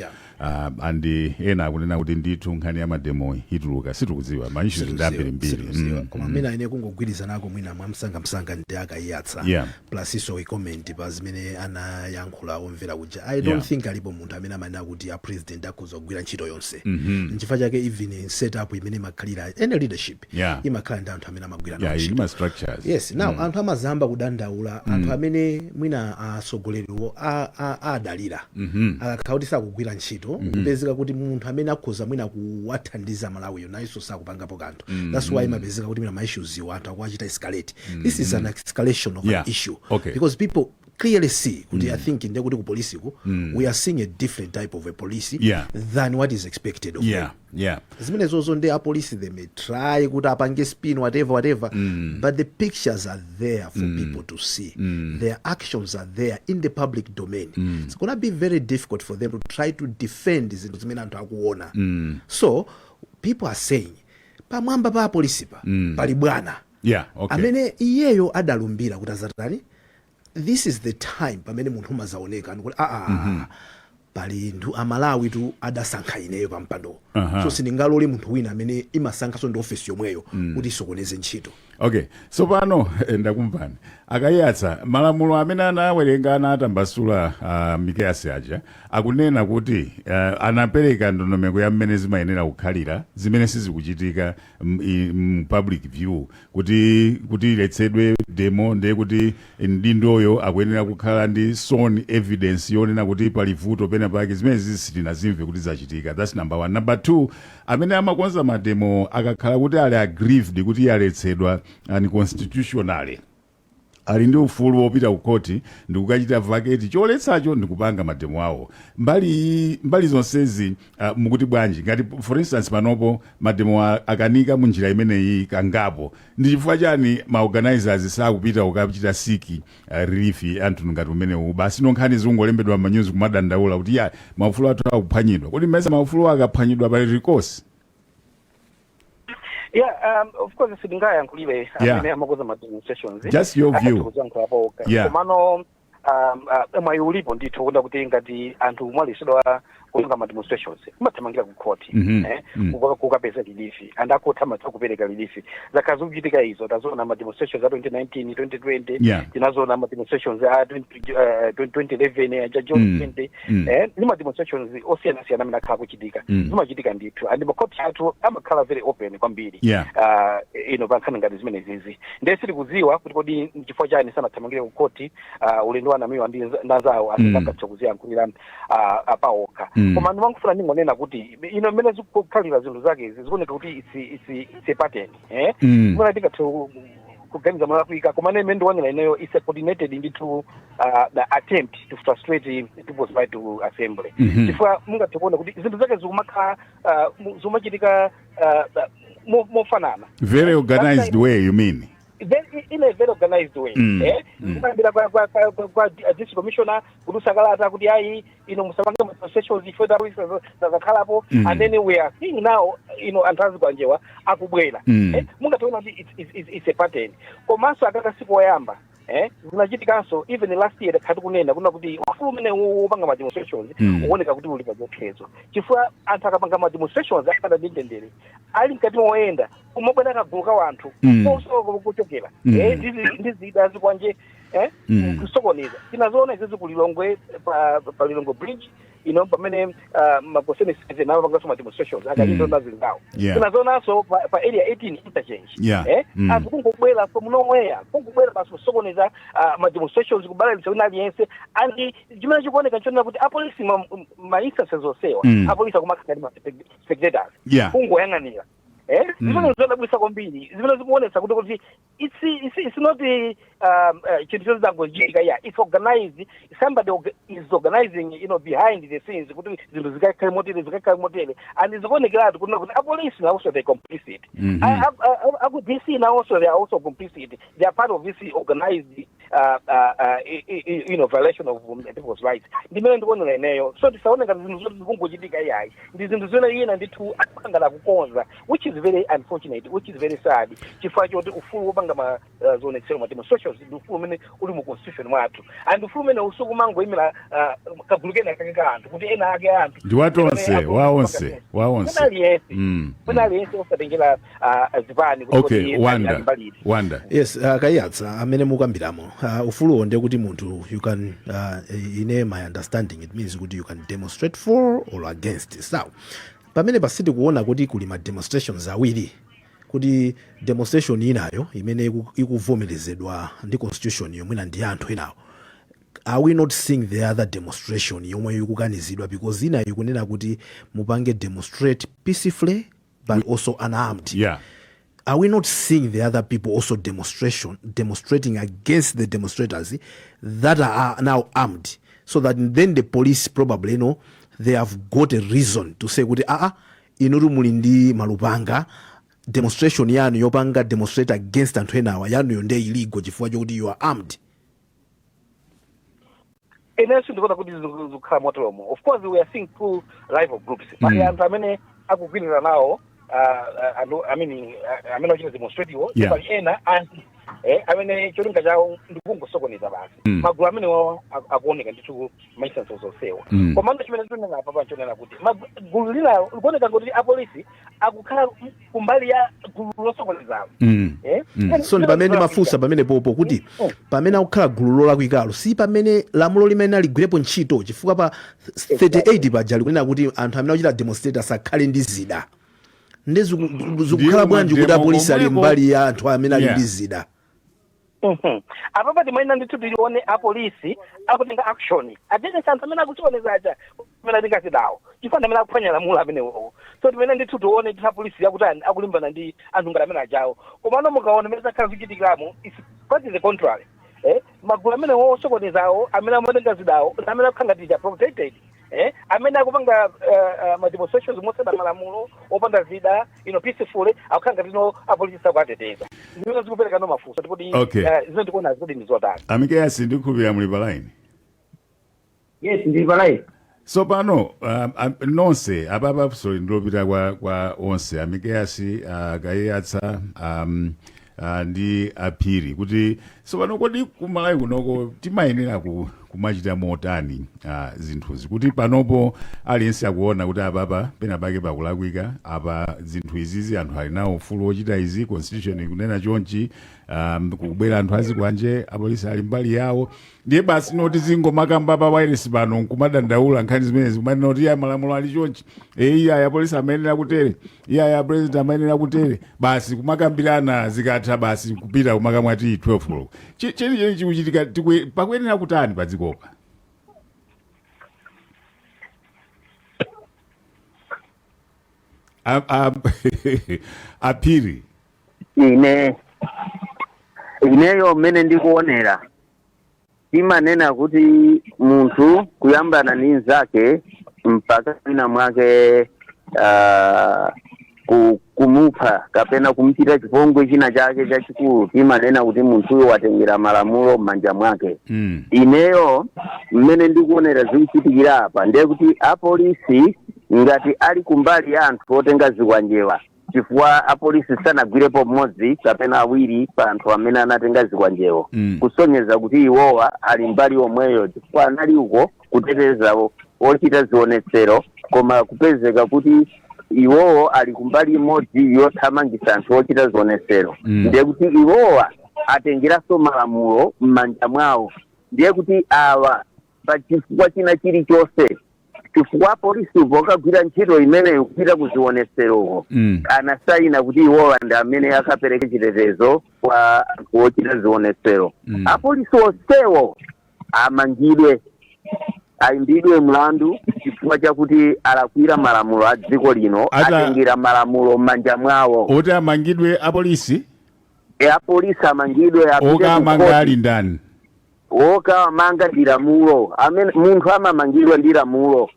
And ena akunena kuti ndithu nkhani ya mademo ituluka. Situkudziwa, ma issues ndi ambirimbiri. Situkudziwa. Koma mwina ine kungogwirizanako mwina mwamsangamsanga ndi akayiyatsa, plus iso comment pa zimene anayankhula omvera kuja. I don't think alipo munthu amene amanena kuti a president akhoza kugwira ntchito yonse. Nchifukwa chake even in setup imene imakhalira any leadership, imakhala ndi anthu amene amagwira nawo ili ntchito. Ma structures. Yes. Now anthu amazamba kudandaula, anthu amene mwina asogoleriwo adalira akakhala kuti sakugwira ntchito, kupezeka kuti munthu amene akhoza mwina kuwathandiza Malawiyo nayenso sakupangapo kanthu. That's why imapezeka kuti mwina ma issues iwo anthu akuwachita escalate. This is an escalation of an issue because people clearly see kuti, I think ndiye kuti ku polisiku we are seeing a different type of a police than what is expected of them. Zimenezozo ndi apolisi, they may try kuti apange spin, whatever, whatever, but the pictures are there for people to see. Their actions are there in the public domain. It's gonna be very difficult for them to try to defend zinthu zimene anthu akuona. So people are saying pamwamba pa apolisipa pali bwana amene iyeyo adalumbira kuti azatani. This is the time pamene munthu umazaoneka ndikuti aa, pali nthu Amalawi tu adasankha ineyo pa mpando, so sindingalole munthu wina amene imasankhanso ndi ofesi yomweyo kuti isokoneze ntchito. Okay, so pano ndakumvani akayatsa. Malamulo amene anawerenga, anatambasula Mikeyasi aja, akunena kuti anapereka ndondomeko ya mmene zimayenera kukhalira, zimene sizikuchitika public view, kuti iletsedwe demo ndiye kuti mdindoyo akuyenera kukhala ndi sworn evidence yonena kuti pali vuto pena pake. Zimene sitinazimve kuti zachitika. That's number one. Number two, amene amakonza mademo akakhala kuti ali aggrieved kuti yaletsedwa unconstitutionally, ali ndi ufulu wopita ku khoti ndikukachita vacate choletsacho ndikupanga mademo awo. Mbali zonsezi mukuti bwanji? Ngati for instance panopo mademo akanika munjira imeneyi kangapo, ndi chifukwa chani ma organizers sakupita kukachita seek relief anthu ngati umenewu? Basi, nonkhani zikungolembedwa m'manyuzi kumadandaula kuti ya, maufulu athu akuphwanyidwa. Kuti mmesa maufulu akaphwanyidwa pali recourse? Yeah, of course sindingayankhulire amene amakonza ma demonstrations. Just your view. Kuyankhulapo okha. Komano mwayi ulipo ndithu kuda kuti ngati anthu mwaletsedwa kupanga ma demonstrations, kumathamangira ku court, kukapeza relief, and akhoti amatha kupereka relief. Zakhala zikuchitika izo. Tazoona ma demonstrations a 2019, 2020, tinazoona ma demonstrations a 20, 2011 aja John 20, ndi ma demonstrations osiyanasiyana amene akhala kuchitika. Zimachitika ndithu, and makhoti athu amakhala very open kwambiri pa nkhani ngati zimene zizi. Ndiye sitikudziwa kuti kodi nchifukwa chani sanathamangire ku khoti ulendo wa Namiwa ndi anzawo asangathe kuziyankhulira paokha. Koma ndimangofuna ndingonena kuti ino mmene zikukhalira zinthu zake izi, zikuoneka kuti it's a pattern, eh? Kumene tingathe kuganiza molakwika, koma ine imene ndionera ineyo, it's a coordinated ndithu the attempt to frustrate people's right to assembly, chifukwa mungathe kuona kuti zinthu zake zikumakhala zikumachitika mofanana. Very organized way, you mean? Very, in a very organized way. Kumayambira kwa district commissioner kutulutsa kalata kuti ayi, ino musapange ma demonstrations, ife tazakhalapo. And then we are seeing now anthu azikwanjewa akubwera. Mungathe kuti it's a pattern. Komanso akaka sikoyamba, zinachitikanso even last year. Takhati kunena kuna kuti ufulu umene wopanga ma demonstrations ukuoneka kuti uli pa chiopsezo, chifukwa anthu akapanga ma demonstrations akapanda ndi mtendere, ali mkati moyenda, kumabwera kagulu ka wanthu koso kuchokera ndi zida, zikwanje. Kusokoneza. Tinazoona izizi ku Lilongwe, pa Lilongwe Bridge pamene ma constituencies nawo pangaso ma demonstrations akalindo nazinzawo. Tinazoonanso pa Area 18 interchange. Anthu kungobwera from nowhere, kungobwera basi kusokoneza ma demonstrations, kubalalitsa wina aliyense. And chimene chikuoneka nchonena kuti apolisi ma instances onsewa, apolisi akumakhala ma spectators, kungoyang'anira. Zimene zodabwitsa kwambiri, zimene zikuonetsa kuti it's not chinthu chozangochitika, yeah, it's organized. Somebody is organizing behind the scenes kuti zinthu zikakhale motere, zikakhale motere. And zikuonekeratu kuti apolisi now also they complicit. Aku DC now also they are also complicit. They are part of this organized violation of people's rights. Ndimene ndikuonera ineyo. So tisaone ngati zinthu zoti zikungochitika, iyayi, ndi zinthu zimene ina ndithu akupangana kukonza, which is very unfortunate, which is very sad, chifukwa choti ufulu wopanga ma zionetsero, ma demonstrations, ndi ufulu umene uli mu constitution mwathu, and ufulu umene usukumangoyimira kagulu kena kake ka anthu, kuti ena ake anthu. Ndi watonse, waonse, waonse. Wina aliyense, wina aliyense, osatengera zipani kuti Okay, kodi Wanda. ali mbali. Wanda. Yes, Kaiyatsa, amene mukambiramo ufuluwo, ndiye kuti munthu you can, ine my understanding, it means kuti you can demonstrate for or against. So pamene pasiti kuona kuti kuli ma demonstrations awiri, kuti demonstration inayo imene ikuvomerezedwa ndi constitution yomwena ndi anthu enawo, are we not seeing the other demonstration yomwe ikukanizidwa? Because ina ikunena kuti mupange demonstrate peacefully but also unarmed. Are we not seeing the other people also demonstrating against the demonstrators that are now armed, so that then the police probably they have got a reason to say kuti aa, inutu muli ndi malupanga, demonstration yanu yopanga demonstrate against anthu enawa, yanuyo ndiye illegal chifukwa chokuti you are armed? Inenso ndikuona kuti zikukhala moteromo. Of course we are seeing two rival groups. Pali anthu amene akugwirizana nawo, anthu, I mean, amene akuchita demonstrate iwo. Pali ena anthu amene cholinga chawo ndikungosokoneza basi. Magulu amene wawo akuoneka ndithu ma instances onsewa. Komando chimene tinena apa panchonena kuti gulu linalo likuoneka kuti apolisi akukhala kumbali ya gulu losokonezalo. So ndi pamene ndimafunsa pamene popo kuti pamene akukhala gulu lolakwikalo, si pamene lamulo limene aligwirepo ntchito? Chifukwa pa 38 paja likunena kuti anthu amene akuchita demonstrate asakhale ndi zida. Ndi zikukhala bwanji kuti mademo apolisi ali komweko. mbali ya anthu amene ali ndi zida? Apapa timayenera ndithu tilione apolisi akutenga action against anthu amene akusokonezacha, amene atenga zidawo, chifukwa ndi amene akuphwanya lamulo amenewowo. So timene ndithu tione ndithu apolisi akutani, akulimbana ndi anthu ngati amene ajawo. Komano mukaona mmene zakhala zikuchitikiramo, is quite the contrary. Magulu amene osokonezawo, amene amatenga zidawo, amene akukhala ngati protected, amene akupanga ma demonstrations mosada malamulo, opanda zida, peacefully, akukhala ngati no apolisi sakuateteza. Zimene zikupereka no mafunso kuti zimene ndikuona zikuti ndi zotani. Amikeyasi, ndikukhulupirira muli pa line. Yes, ndili pa line. So pano nonse apapa, sorry, ndilopita kwa onse, Amikeyasi, Kaiyatsa ndi Aphiri, kuti so pano kodi kumalawi kunoko timayenera kumachita motani zinthuzi, kuti panopo aliyense akuona kuti apapa pena pake pakulakwika apa, zinthu izizi anthu ali nawo ufulu wochita izi, constitution ikunena chonchi, kukubwera anthu azikwanje, apolisi ali mbali yawo, ndiye basi noti zingomakamba pa wireless pano nkumadandaula nkhani zimenezi, kumanena kuti iya, malamulo ali chonchi, e, iya, apolisi amayenera kutere, iya, president amayenera kutere, basi kumakambirana, zikatha basi kupita kumakamwa ti 12 koloko. Chenicheni chikuchitika, pakuyenera kutani pa dzikopa? Aphiri. Ineyo mmene ndikuonera, timanena kuti munthu kuyambana ndi nzake mpaka mwina mwake kumupha kapena kumuchita chipongwe china chake chachikulu, timanena kuti munthuyo watengera malamulo m'manja mwake. Ineyo mmene ndikuonera zikuchitikira apa, ndiye kuti apolisi ngati ali kumbali ya anthu otenga zikwanjewa, chifukwa apolisi sanagwirepo mmodzi kapena awiri pa anthu amene anatenga zikwanjewo, kusonyeza kuti iwowa ali mbali yomweyo, chifukwa anali uko kuteteza ochita zionetsero, koma kupezeka kuti iwowo ali kumbali imodzi yothamangitsa anthu ochita zionetsero. Ndiye kuti iwowa Atengeranso malamulo m'manja mwawo. Ndiye kuti awa pa chifukwa china chilichonse, chifukwa apolisi pokagwira ntchito imeneyo kupita kuzioneseroko, anasayina kuti iwowa ndi amene akapereke chitetezo kwa anthu ochita zionesero. Apolisi onsewo amangidwe, ayimbidwe mlandu chifukwa chakuti alakwira malamulo a dziko lino. Atengera malamulo m'manja mwawo. Oti amangidwe apolisi? E, apolisi amangidwe, apite ku Okamanga khoti. ali ndani? Wokamanga ndi lamulo. Amene munthu amamangidwa ndi lamulo,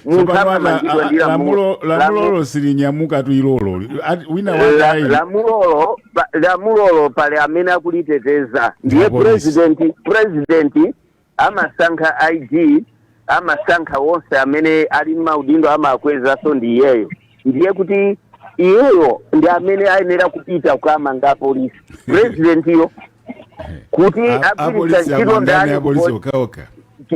munthu Tsopano amamangidwa ndi lamulo. Lamulolo silinyamuka tu ilolo. Wina wake Lamulolo pale amene akuliteteza ndiye Apolisi. President amasankha IG, amasankha wonse amene ali maudindo, amakwezanso ndi iyeyo. Ndiye kuti iyeyo ndi amene ayenera kupita kukamanga apolisi, presidentiyo, kuti agwiritsa Apolisi ntchito amangani? ndani? Apolisi okhaokha.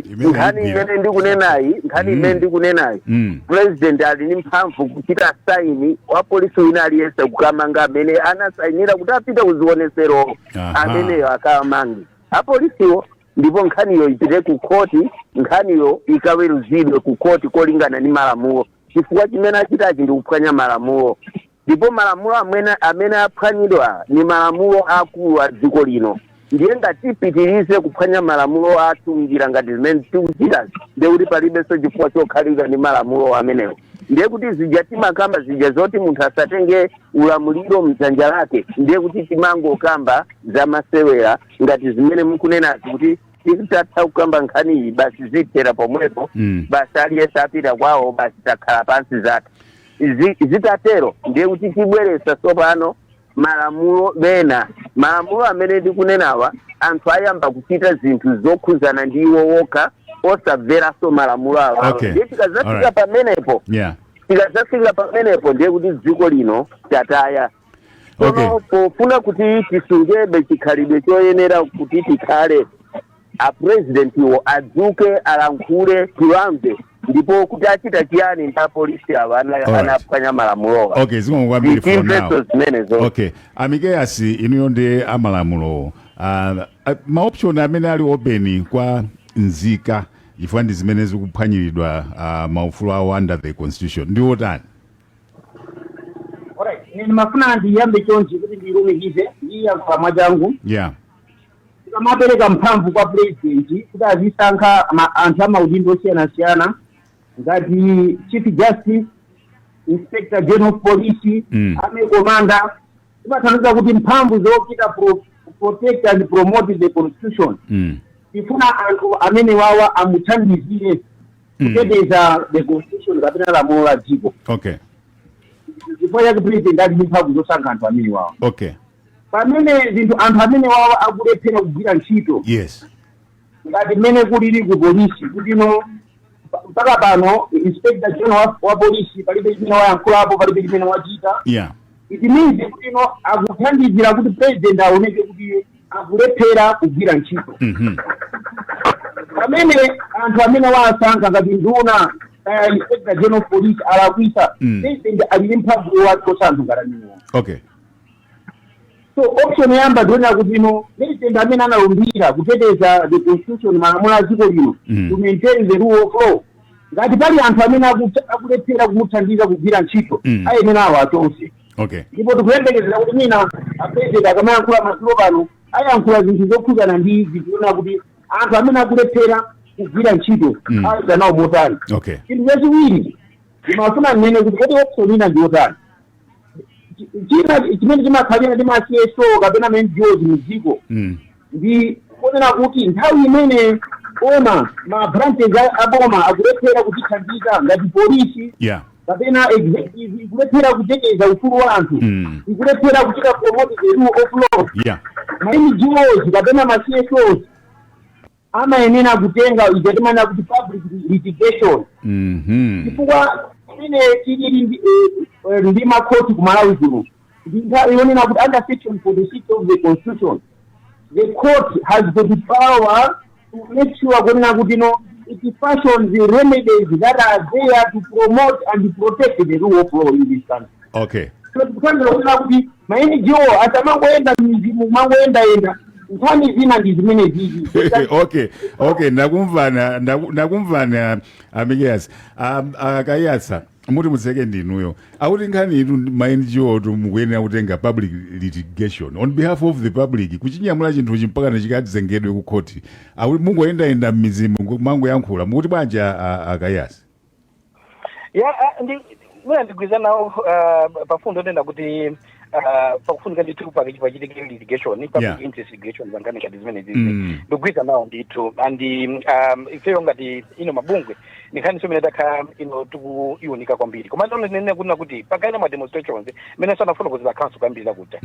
Imene Nkhani igwira. imene ndikunenayi, nkhani imene ndikunenayi, president ali ndi mphamvu kuchita sign wa polisi wina aliyense kukamanga amene anasayinira kuti apite kuzionesero. Ameneyo akamange apolisiwo, ndipo nkhaniyo ipite ku khoti, nkhaniyo ikaweruzidwe ku khoti kolingana ndi malamulo, chifukwa chimene achitachi ndi kuphwanya malamulo, ndipo malamulo amene aphwanyidwa ni malamulo akulu a dziko lino. Ndiye ngati tipitirize kuphwanya malamulo athu njira ngati zimene tikuchitazi, ndiye kuti palibenso chifukwa chokhalira ndi malamulo amenewo. Ndiye kuti zija timakamba zija zoti munthu asatenge ulamuliro mdzanja lake, ndiye kuti timangokamba zamasewera, ngati zimene mukunenazi kuti titatha kukamba nkhaniyi basi zithera pomwepo, basi aliyense apita kwawo, basi takhala pansi, zatha. Zitatero ndiye kuti tibweresa tsopano malamulo bena. Malamulo amene ndikunenawa, anthu ayamba kuchita zinthu zokhuzana ndi iwo wokha, osamveranso malamulo awawo. Ndiye tikazafika pamenepo, tikazafika pamenepo, ndiye kuti dziko lino tataya. Tsono pofuna kuti tisungebe chikhalidwe choyenera kuti tikhale, apresidentiwo adzuke, alankhule, tiwamve, ndipo kuti achita chiyani ndi apolisi awa anaphwanya malamulowa. Okay, zikomo kwambiri for now. Timvenso zimenezo. Okay, Amikeyasi, inuyo ndi amalamulo, ma option amene ali open kwa nzika, chifukwa ndi zimene zikuphwanyiridwa maufulu awo under the constitution, ndi otani? Alright, ine ndimafuna ndiyambe chonchi kuti ndilumikize ndiyankhula mwachangu. Tikamapereka mphamvu kwa president kuti azisankha anthu amaudindo osiyanasiyana ngati Chief Justice, Inspector General of Police, army commander, timathandiza kuti mphamvu zochita protect and promote the constitution, tifuna anthu amene wawa amuthandizire kuteteza the constitution kapena lamulo la dziko. Chifukwa chake president ali ndi mphamvu zosankha anthu amene wawa. Pamene zinthu anthu amene wawa akulephera kugwira ntchito, ngati mmene kulili ku polisi, kuti no mpaka pano Inspector General wa polisi palibe chimene wayankhulapo, palibe chimene wachita, it means kuti no akuthandizira kuti president aoneke kuti akulephera kugwira ntchito. Pamene anthu amene wasankha ngati nduna, Inspector General of Police alakwisa, president ali ndi mphamvu yowachotsa anthu ngati amenewo. So option yoyamba ndionera kuti ino president amene analumbira kuteteza the constitution, malamulo a dziko lino, to maintain the rule of law, ngati pali anthu amene akulephera kumuthandiza kugwira ntchito, ayenera awo achotse. Ndipo tikuyembekezera kuti mwina apresident akamayankhula madzulo pano ayankhula zinthu zokhuzana ndi izi, kuona kuti anthu amene akulephera kugwira ntchito ayita nawo motani. Chinthu chachiwiri ndimafuna nnene kuti kodi option ina ndi yotani? China chimene chimakhalira ndi ma CSO kapena ma NGOs mdziko ndi kuonera kuti nthawi imene boma, ma branches a boma akulephera kutithandiza ngati polisi kapena executive ikulephera kuteteza ufulu wa anthu, ikulephera kuchita promote the rule of law, ma NGOs kapena ma CSOs amayenera kutenga ija timanena kuti public litigation, chifukwa imene tilili ndi makhoti ku Malawi kuno, ndi nthawi yonena kuti under section 46 of the constitution, the court has got the power to make sure kunena kuti no it fashions the remedies that are there to promote and protect the rule of law in this country. So Kuthandira kunena kuti ma NGO asamangoyenda m'midzimu, mangoyendayenda. Nkhani zina ndi zimene zizi. Okay, ndakumvana, ndakumvana Amikias. Akayatsa, muti mutseke ndinuyo. Akuti nkhani itu ma NGO tu mukuyenera kutenga public litigation on behalf of the public, kuchinyamula chinthuchi mpaka chikadzengedwe ku khoti. Akuti mungoyendayenda m'midzimu mangoyankhula. Mukuti bwanji, Akayatsa? Ya, ndi mwina ndigwirizana nawo pafundo nena kuti pakufunika ndithu pachitike litigation, public interest litigation, pankhani ngati zimene zizi. Ndikugwirizana nawo ndithu, and ifeyo ngati ino mabungwe nkhani imene takhala ino tikuiunika kwambiri. Koma ndone nene kunena kuti pakali ma demonstrations imene sanafuna kuzila council kwambiri zakuti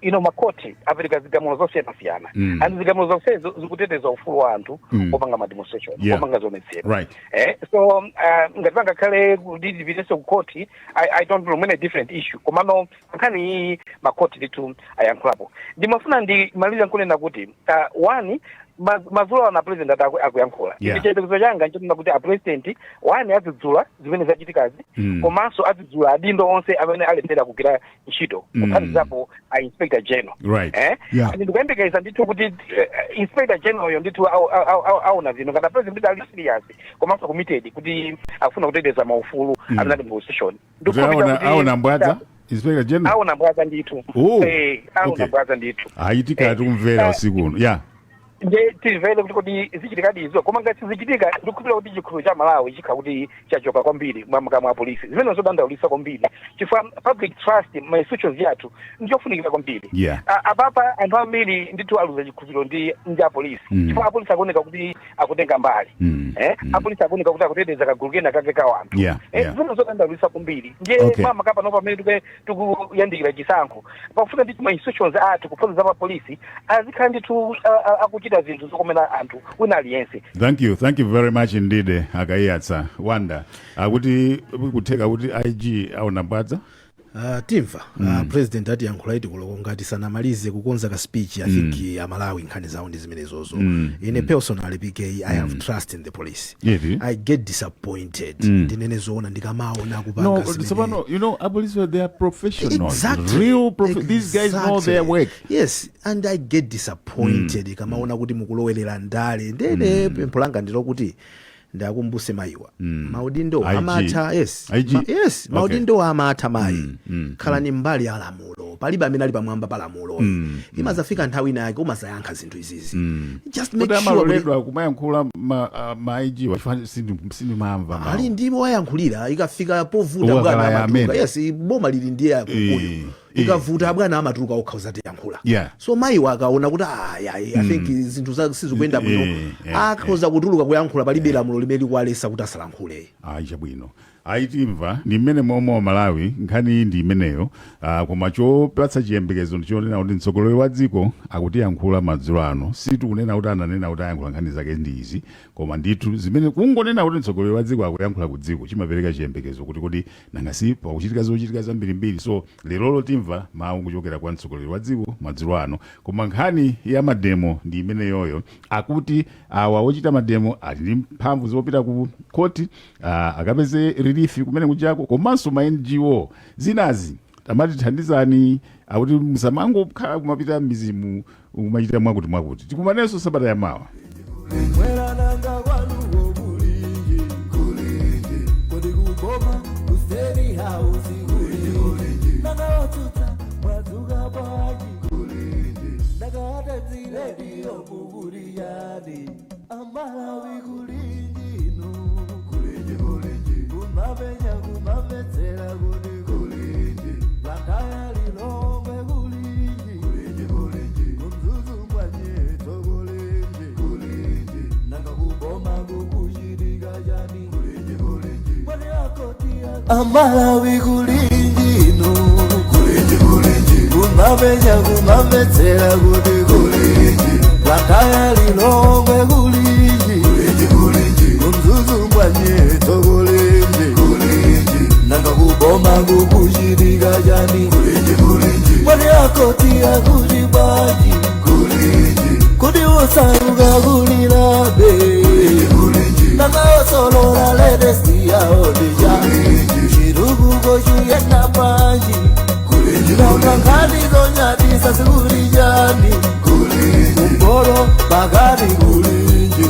ino makhoti apereka zigamulo zosiyanasiyana and zigamulo zonsezo zikuteteza ufulu wa anthu opanga ma demonstration, opanga zionetsero. So ngati pangakhale kuti tipitenso ku khoti, I don't know, mwene different issue. Komano nkhani iyi makhoti ndithu ayankhulapo. Ndimafuna ndimalize nkunena kuti one, madzulo ana president ati akuyankhula. Ndi chiyembekezo changa nchonena kuti a president, one, adzudzula zimene zachitikazi, komanso adzudzula adindo onse amene alephera kugwira ntchito, kuphatikizapo a inspector general. And ndikuyembekeza ndithu kuti inspector general yo ndithu aona zino ngati president ndithu ali serious komanso committed kuti akufuna kuteteza maufulu amene ali mu constitution. Kuti aona mbwadza inspector general? Aona mbwadza ndithu. Oh, aona mbwadza ndithu. Ayi, tikhala tikumvera usiku uno, yeah. Nde timvere kuti kodi zichitikadi izo. Koma ngati sizichitika, ndikukhulupirira kuti chikhulupiriro cha Malawi chikhala kuti chachoka kwambiri mwa mwa polisi, zimene zodandaulitsa kwambiri, chifukwa public trust ma institutions yathu ndichofunikira kwambiri. Apapa anthu ambiri ndithu aluza chikhulupiriro ndi apolisi, chifukwa apolisi akuoneka kuti akutenga mbali, apolisi akuoneka kuti akuteteza kagulu kena kake ka anthu. Zimene zodandaulitsa kwambiri. Ndiye mama pano pamene tikuyandikira chisankho, pafuna ndithu ma institutions athu, kuphatikiza pa polisi, azikhala ndithu akuchita zinthu zokomera anthu wina aliyense. Thank you, thank you very much indeed, Akayatsa. Wanda, akuti kutheka kuti IG aona mbwadza. Timva president atiyankhula iti koloko ngati sanamalize kukonza ka speech. I think Amalawi nkhani zawo ndi zimenezozo. Ine personally, PK, I have trust in the police. Yeti? I get disappointed, ndinene zoona, ndikamaona kupanga No, zimene tsopano, apolisi, they are professionals. Exactly. Real these guys know their work. Yes, and I get disappointed kamaona kuti mukulowerera ndale. Ndene pempho langa ndilokuti ndakumbuse mayiwa maudindo IG. amatha, yes. IG? Yes, maudindo amatha mayi. Khalani mbali ya lamulo. Palibe amene ali pamwamba pa lamulo. Imazafika nthawi ina yake umazayankha zinthu izizi. Just make Kuti sure kuti amaloledwa kumayankhula ma IG? Sindimamva mawu. Ali ndipo ayankhulira ikafika povuta Uwakala bwana ya amatuluka. amene. Yes, boma lili ndiye akuyo. Ikavuta bwana amatuluka okha uzatiyankhula. So mayiwa akaona kuti aya, I think zinthu sizikuyenda bwino, akhoza kutuluka kuyankhula. Palibe lamulo limene likuwaletsa kuti asalankhule. Ayi, chabwino. Ayitimva ndi mmene momwe wa Malawi nkhani iyi ndi imeneyo. Koma chopatsa chiyembekezo ndichonena kuti mtsogoleri wa dziko akutiyankhula madzulo ano. Sitikunena kuti ananena kuti ayankhula nkhani zake ndi izi, koma ndithu zimene kungonena kuti mtsogoleri wa dziko akuyankhula ku dziko chimapereka chiyembekezo kuti nanga si pakuchitika zochitika zambirimbiri. So lerolo timva mawu kuchokera kwa mtsogoleri wa dziko madzulo ano. Koma nkhani ya mademo ndi imeneyoyo. Akuti awa ochita mademo ali ndi mphamvu zopita ku khoti, akapeze relief kumene kujako. Komanso ma NGO zinazi amatithandizani, akuti musamangokhala kumapita m'midzimu kumachita mwakuti mwakuti. Tikumanenso sabata yamawa. Mwerananga kwanuko kulinji, kulinji, kodi kuboma ku State House kulinji, nakawatsutsa mwadzuka bwanji, kulinji, nakatadzirediyo mukuliyani, Amalawi kulinji inu, kulinji, kulinji, kumapenya kumamvetsera kuti kulinji, Blantyre, Lilongwe kulinji, kulinji, kulinji, kumzuzu mwanyeto kulinji, kulinji, nanga kuboma kukuchitika chani, kulinji, kulinji, mwani akoti Amalawi kulinji inu, kulinji, kulinji, kumapenya kumamvetsera kuti kulinji, Blantyre, Lilongwe kulinji, kulinji, kulinji, kumzuzu mwanyeto kulinji, kulinji, nanga kuboma kukuchitika chani, kulinji, kulinji, mwani akoti akuti bwanji, kulinji, kuti usauka kulilabe, kulinji, nanga osolola latest yaodija, chitukuko chiyenda bwanji. Ndinamva nkhani zonyadisa zikulijani, kumpoto, pakati kulinji,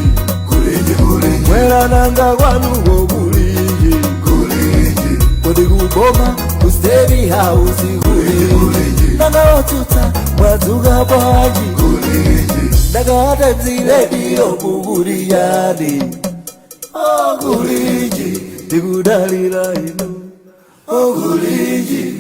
mwera nanga kwanuko kulinji? Kodi kuboma, ku State House kulinji? Nanga otsutsa mwadzuka bwanji? Ndakata mzirediyo kukuliyani okulinji, tikudalira inu okulinji.